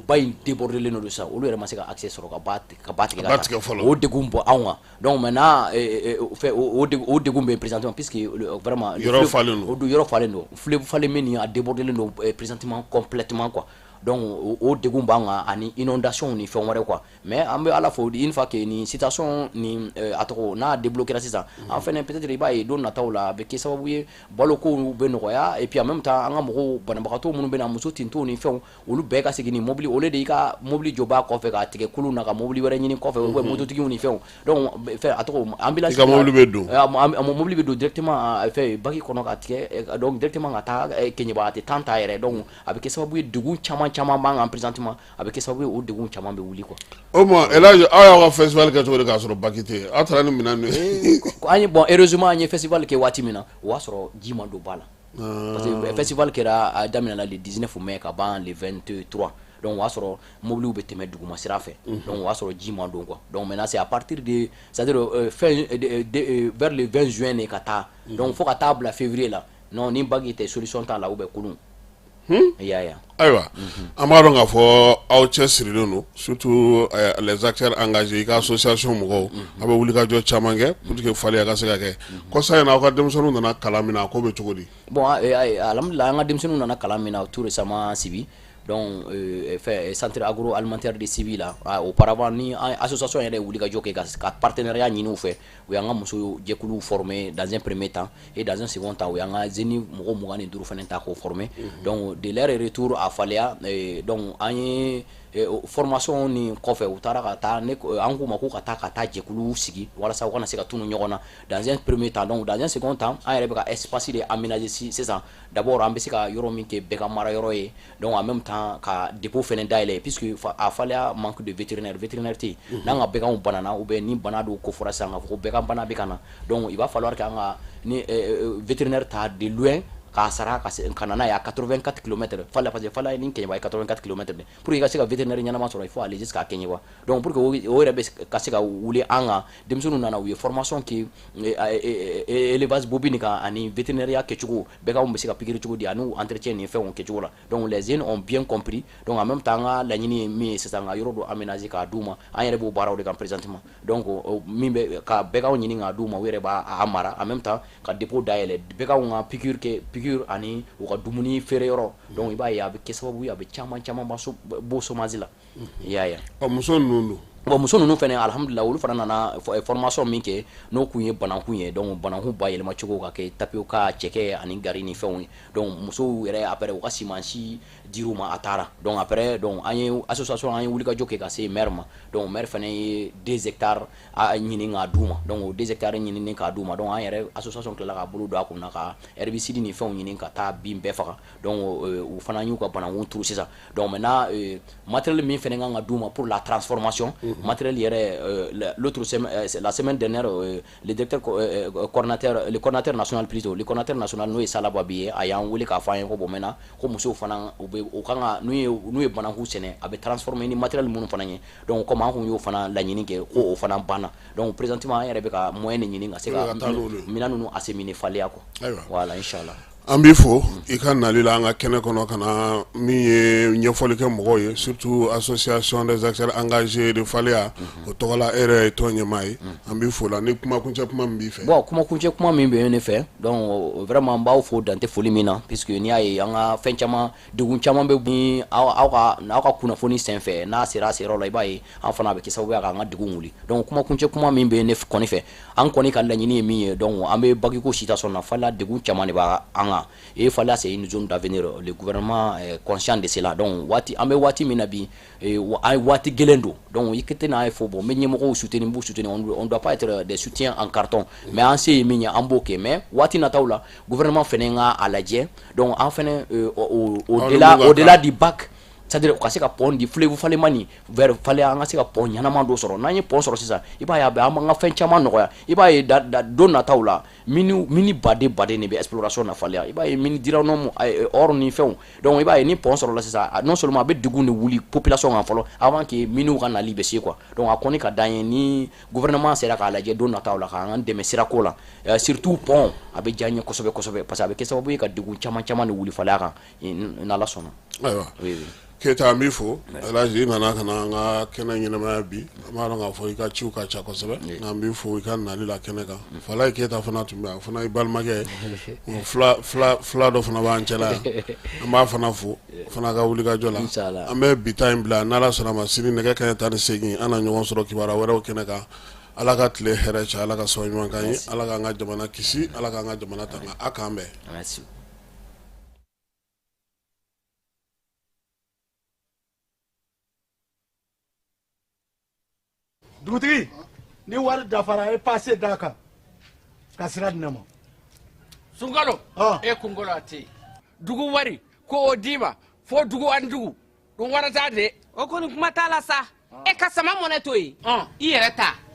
ba in débordelen don sisan, olu yɛrɛ ma se ka accès sɔrɔ ka ba tigɛ Ba ka taa. tigɛ fɔlɔ. O degun bɔ anw kan. Donc maintenant, fɛ o degun bɛ présentement, puisque vraiment le Yɔrɔ fleuve- falen don. O don, yɔrɔ falen don, fleuve falen min nin, a débordelen don présentement complètement quoi. Donc o degun b'an kan ani inondation ni fɛn wɛrɛ quoi. Mais an bɛ Ala fo, une fois que nin situation nin, a tɔgɔ n'a débloquera sisan, an fɛnɛ peut-être i b'a ye don nataw la, a bɛ kɛ sababu ye baloko bɛ nɔgɔya. Et puis en même temps, an ka mɔgɔw, banabagatɔ minnu bɛ na, muso tintɔw ni fɛnw, olu bɛɛ ka segin ni mobili, au lieu de i ka mobili jɔ b'a kɔfɛ k'a tigɛ kulun na ka mobili wɛrɛ ɲini kɔfɛ, ou bien mototigiw ni fɛnw. Donc fɛn, a tɔgɔ ambulance I ka mobili bɛ don. A mobili bɛ don directement fɛn bac kɔnɔ ka tigɛ, donc directement ka taa Keɲeba, a tɛ temps ta yɛrɛ. Donc a bɛ kɛ sababu ye, degun caman caman b'an kan présentement, a bɛ kɛ sababu ye o degun caman bɛ wuli quoi. O tuma, El Hadj, aw y'aw ka festival kɛ cogo di k'a sɔrɔ bac tɛ yen? Aw taara ni minɛn ninnu ye? An ye, bon, heureusement, an ye festival kɛ waati min na, o y'a sɔrɔ ji ma don ba la, parce que festival kɛra, a daminɛna le 19 mai ka ban le 23. Donc o y'a sɔrɔ mobiliw bɛ tɛmɛ duguma sira fɛ, donc o y'a sɔrɔ ji ma don quoi. Donc maintenant, c'est à partir de, c'est-à-dire fin vers le 20 juin de ka taa, donc fo ka taa bila février la. Non, ni bac tɛ, solution t'a la, ou bien kulun, i y'a ye. Ayiwa, an b'a dɔn k'a fɔ aw cɛ sirilen don, surtout les acteurs engagés, i ka association mɔgɔw, aw bɛ wulikajɔ caman kɛ pour que Faleya ka se ka kɛ. Kɔsa in na, aw ka denmisɛnninw nana kalan min na, a ko bɛ cogo di? Bon, alhamdulillah, an ka denmisɛnninw nana kalan min na tout récemment Sibi, donc fɛ centre agroalimentaire de Sibi la. Auparavant, ni an association yɛrɛ ye wulikajɔ kɛ ka partenariat ɲini u fɛ, u y'an ka muso jɛkuluw former dans un premier temps, et dans un second temps, u y'an ka jeunes mɔgɔ 25 fana ta k'o former. Donc de leur retour à Faléa, donc an ye formation ni kɔfɛ, u taara ka taa ne an k'u ma ko ka taa jɛkulu sigi walasa u kana se ka tunu ɲɔgɔn na dans un premier temps. Donc dans un second temps, an yɛrɛ bɛ ka espace de aménager sisan. D'abord, an bɛ se ka yɔrɔ min kɛ bɛɛ ka mara yɔrɔ ye, donc en même temps ka dépôt fɛnɛ dayɛlɛ, puisque a Faléa manque de vétérinaire, vétérinaire tɛ yen. N'an ka baganw banana, ou bien ni bana dɔw ko fɔra sisan k'a fɔ ko bagan bana bɛ ka na, donc il va falloir que an ka ni vétérinaire ta de loin k'a sara ka se ka na n'a ye à 84 km Faléa, parce que Faléa ni Kɛɲɛba ye 84 km de. Pour que i ka se ka vétérinaire ɲɛnama sɔrɔ, il faut aller jusqu'à Kɛɲɛba. Donc pour que o yɛrɛ bɛ ka se ka wuli, an ka denmisɛnninw nana, u ye formation kɛ élevage bovine kan ani vétérinaire kɛcogo, baganw bɛ se ka pikiri cogo di ani entretien ni fɛnw kɛcogo la. Donc les jeunes ont bien compris. Donc en même temps, an ka laɲini ye min ye sisan, ka yɔrɔ dɔ aménager k'a d'u ma. An yɛrɛ b'o baaraw de kan présentement. Donc min bɛ ka baganw ɲini k'a d'u ma, u yɛrɛ b'a a mara, en même temps ka dépôt dayɛlɛ, baganw ka piqûre kɛ, piqûre ani u ka dumuni feere yɔrɔ. Donc i b'a ye, a bɛ kɛ sababu ye a bɛ caman caman bɔ chômage la, i y'a ye. Ɔ, muso ninnu dun? Bon, muso ninnu fɛnɛ, alhamdulillah, olu fana nana formation min kɛ, n'o kun ye banankun ye, donc banankun bayɛlɛma cogo ka kɛ tapioca, cɛkɛ ani gari ni fɛnw ye. Donc musow yɛrɛ, après u ka semence dir'u ma, a taara. Donc après, donc an ye association, an ye wulikajɔ kɛ ka se maire ma. Donc maire fɛnɛ ye 2 hectares a ɲini k'a d'u ma. Donc o 2 hectares ɲinini k'a d'u ma, donc an yɛrɛ association tilala k'a bolo don a kun na ka herbicide ni fɛnw ɲini ka taa bin bɛɛ faga. Donc u fana y'u ka banankun turu sisan. Donc maintenant, matériel min fɛnɛ kan ka d'u ma pour la transformation, matériel yɛrɛ, l'autre semaine, la semaine dernière, le directeur coordinateur, le coordinateur national plutôt, le coordinateur national, n'o ye Salaba bi ye, a y'an wele k'a fɔ an ye ko bon, maintenant, ko musow fana, u bɛ u kan ka n'u ye banankun sɛnɛ, a bɛ transformer ni matériel minnu fana ye. Donc comme an kun y'o fana laɲini kɛ, ko o fana banna. Donc présentement, an yɛrɛ bɛ ka moyen de ɲini ka se ka Ka taa n'olu ye. minɛn ninnu acheminer Faléa quoi. Ayiwa. Voilà, inchallah. An b'i fo i ka nali la an ka kɛnɛ kɔnɔ ka na min ye ɲɛfɔli kɛ mɔgɔw ye, surtout association des acteurs engagés de Faléa, o tɔgɔ la, e yɛrɛ ye tɔn ɲɛmaa ye. An b'i fo la. Ni kumakuncɛ kuma min b'i fɛ. Bon, kumakuncɛ kuma min bɛ ne fɛ, donc vraiment n b'aw fo dan tɛ foli min na, puisque n'i y'a ye an ka fɛn caman, degun caman bɛ ni aw ka kunnafoni senfɛ, n'a sera a seyɔrɔ la, i b'a ye an fana a bɛ kɛ sababu ye k'an ka degun wuli. Donc kumakuncɛ kuma min bɛ ne kɔni fɛ, an kɔni ka laɲini ye min ye, donc an bɛ bac ko situation na, Faléa degun caman de b'a an kan. Et Faléa, c'est une zone d'avenir, le gouvernement est conscient de cela. Donc waati an bɛ waati min na bi, an ye waati gɛlɛn don. Donc i tɛ n'a ye fɔ, bon, n bɛ ɲɛmɔgɔw soutenir, n b'u soutenir, on doit pas être des soutiens en carton, mais an se ye min ye, an b'o kɛ. Mais waati nataw la, gouvernement fɛnɛ ka a lajɛ. Donc an fɛnɛ au delà au delà du bac, c'est-à-dire ka se ka pont di fleuve Falémani vers Faléa, an ka se ka pont ɲɛnama dɔ sɔrɔ. N'an ye pont sɔrɔ sisan, i b'a ye a bɛ an b'an ka fɛn caman nɔgɔya. I b'a ye don nataw la, mine baden baden de bɛ exploration na Faléa. I b'a ye mine d'uranium, or ni fɛnw. Donc i b'a ye ni pont sɔrɔla sisan, non seulement a bɛ degun de wuli population kan fɔlɔ avant que mine ka nali bɛ se quoi. Donc a kɔni ka d'an ye ni gouvernement sera k'a lajɛ don nataw la k'an dɛmɛ sirako la, surtout pont, a bɛ diya n ye kosɛbɛ kosɛbɛ, parce que a bɛ kɛ sababu ye ka degun caman caman de wuli Faléa kan, n'Ala sɔnna. Ayiwa. Oui. Keyita, an b'i fo. Elhaji, i nana ka na an ka kɛnɛ ɲɛnamaya bi. An b'a dɔn k'a fɔ i ka ciw ka ca kosɛbɛ, nka an b'i fo i ka nali la kɛnɛ kan. Falaye Keyita fana tun bɛ yan, o fana y'i balimakɛ ye, o fila fila fila dɔ fana b'an cɛla yan, an b'a fana fo, o fana ka wulikajɔ la. Inchallah. An bɛ bi ta in bila, n'Ala sɔnna ma, sini nɛgɛ kanɲɛ 18, an na ɲɔgɔn sɔrɔ kibaruya wɛrɛw kɛnɛ kan. Ala ka tile hɛrɛ caya, Ala ka sababu ɲuman k'an ye, Ala k'an ka jamana kisi, Ala k'an ka jamana tanga. A k'an bɛn. Merci. Dugutigi, ni wari dafara, e passe d'a kan ka sira di ne ma. Sunkalo, e kunkolo a tɛ yen. Dugu wari ko o d'i ma fo dugu ani dugu ɗum warata de. O kɔni, kuma t'a la sa. E ka sama mɔnɛ to yen, i yɛrɛ ta.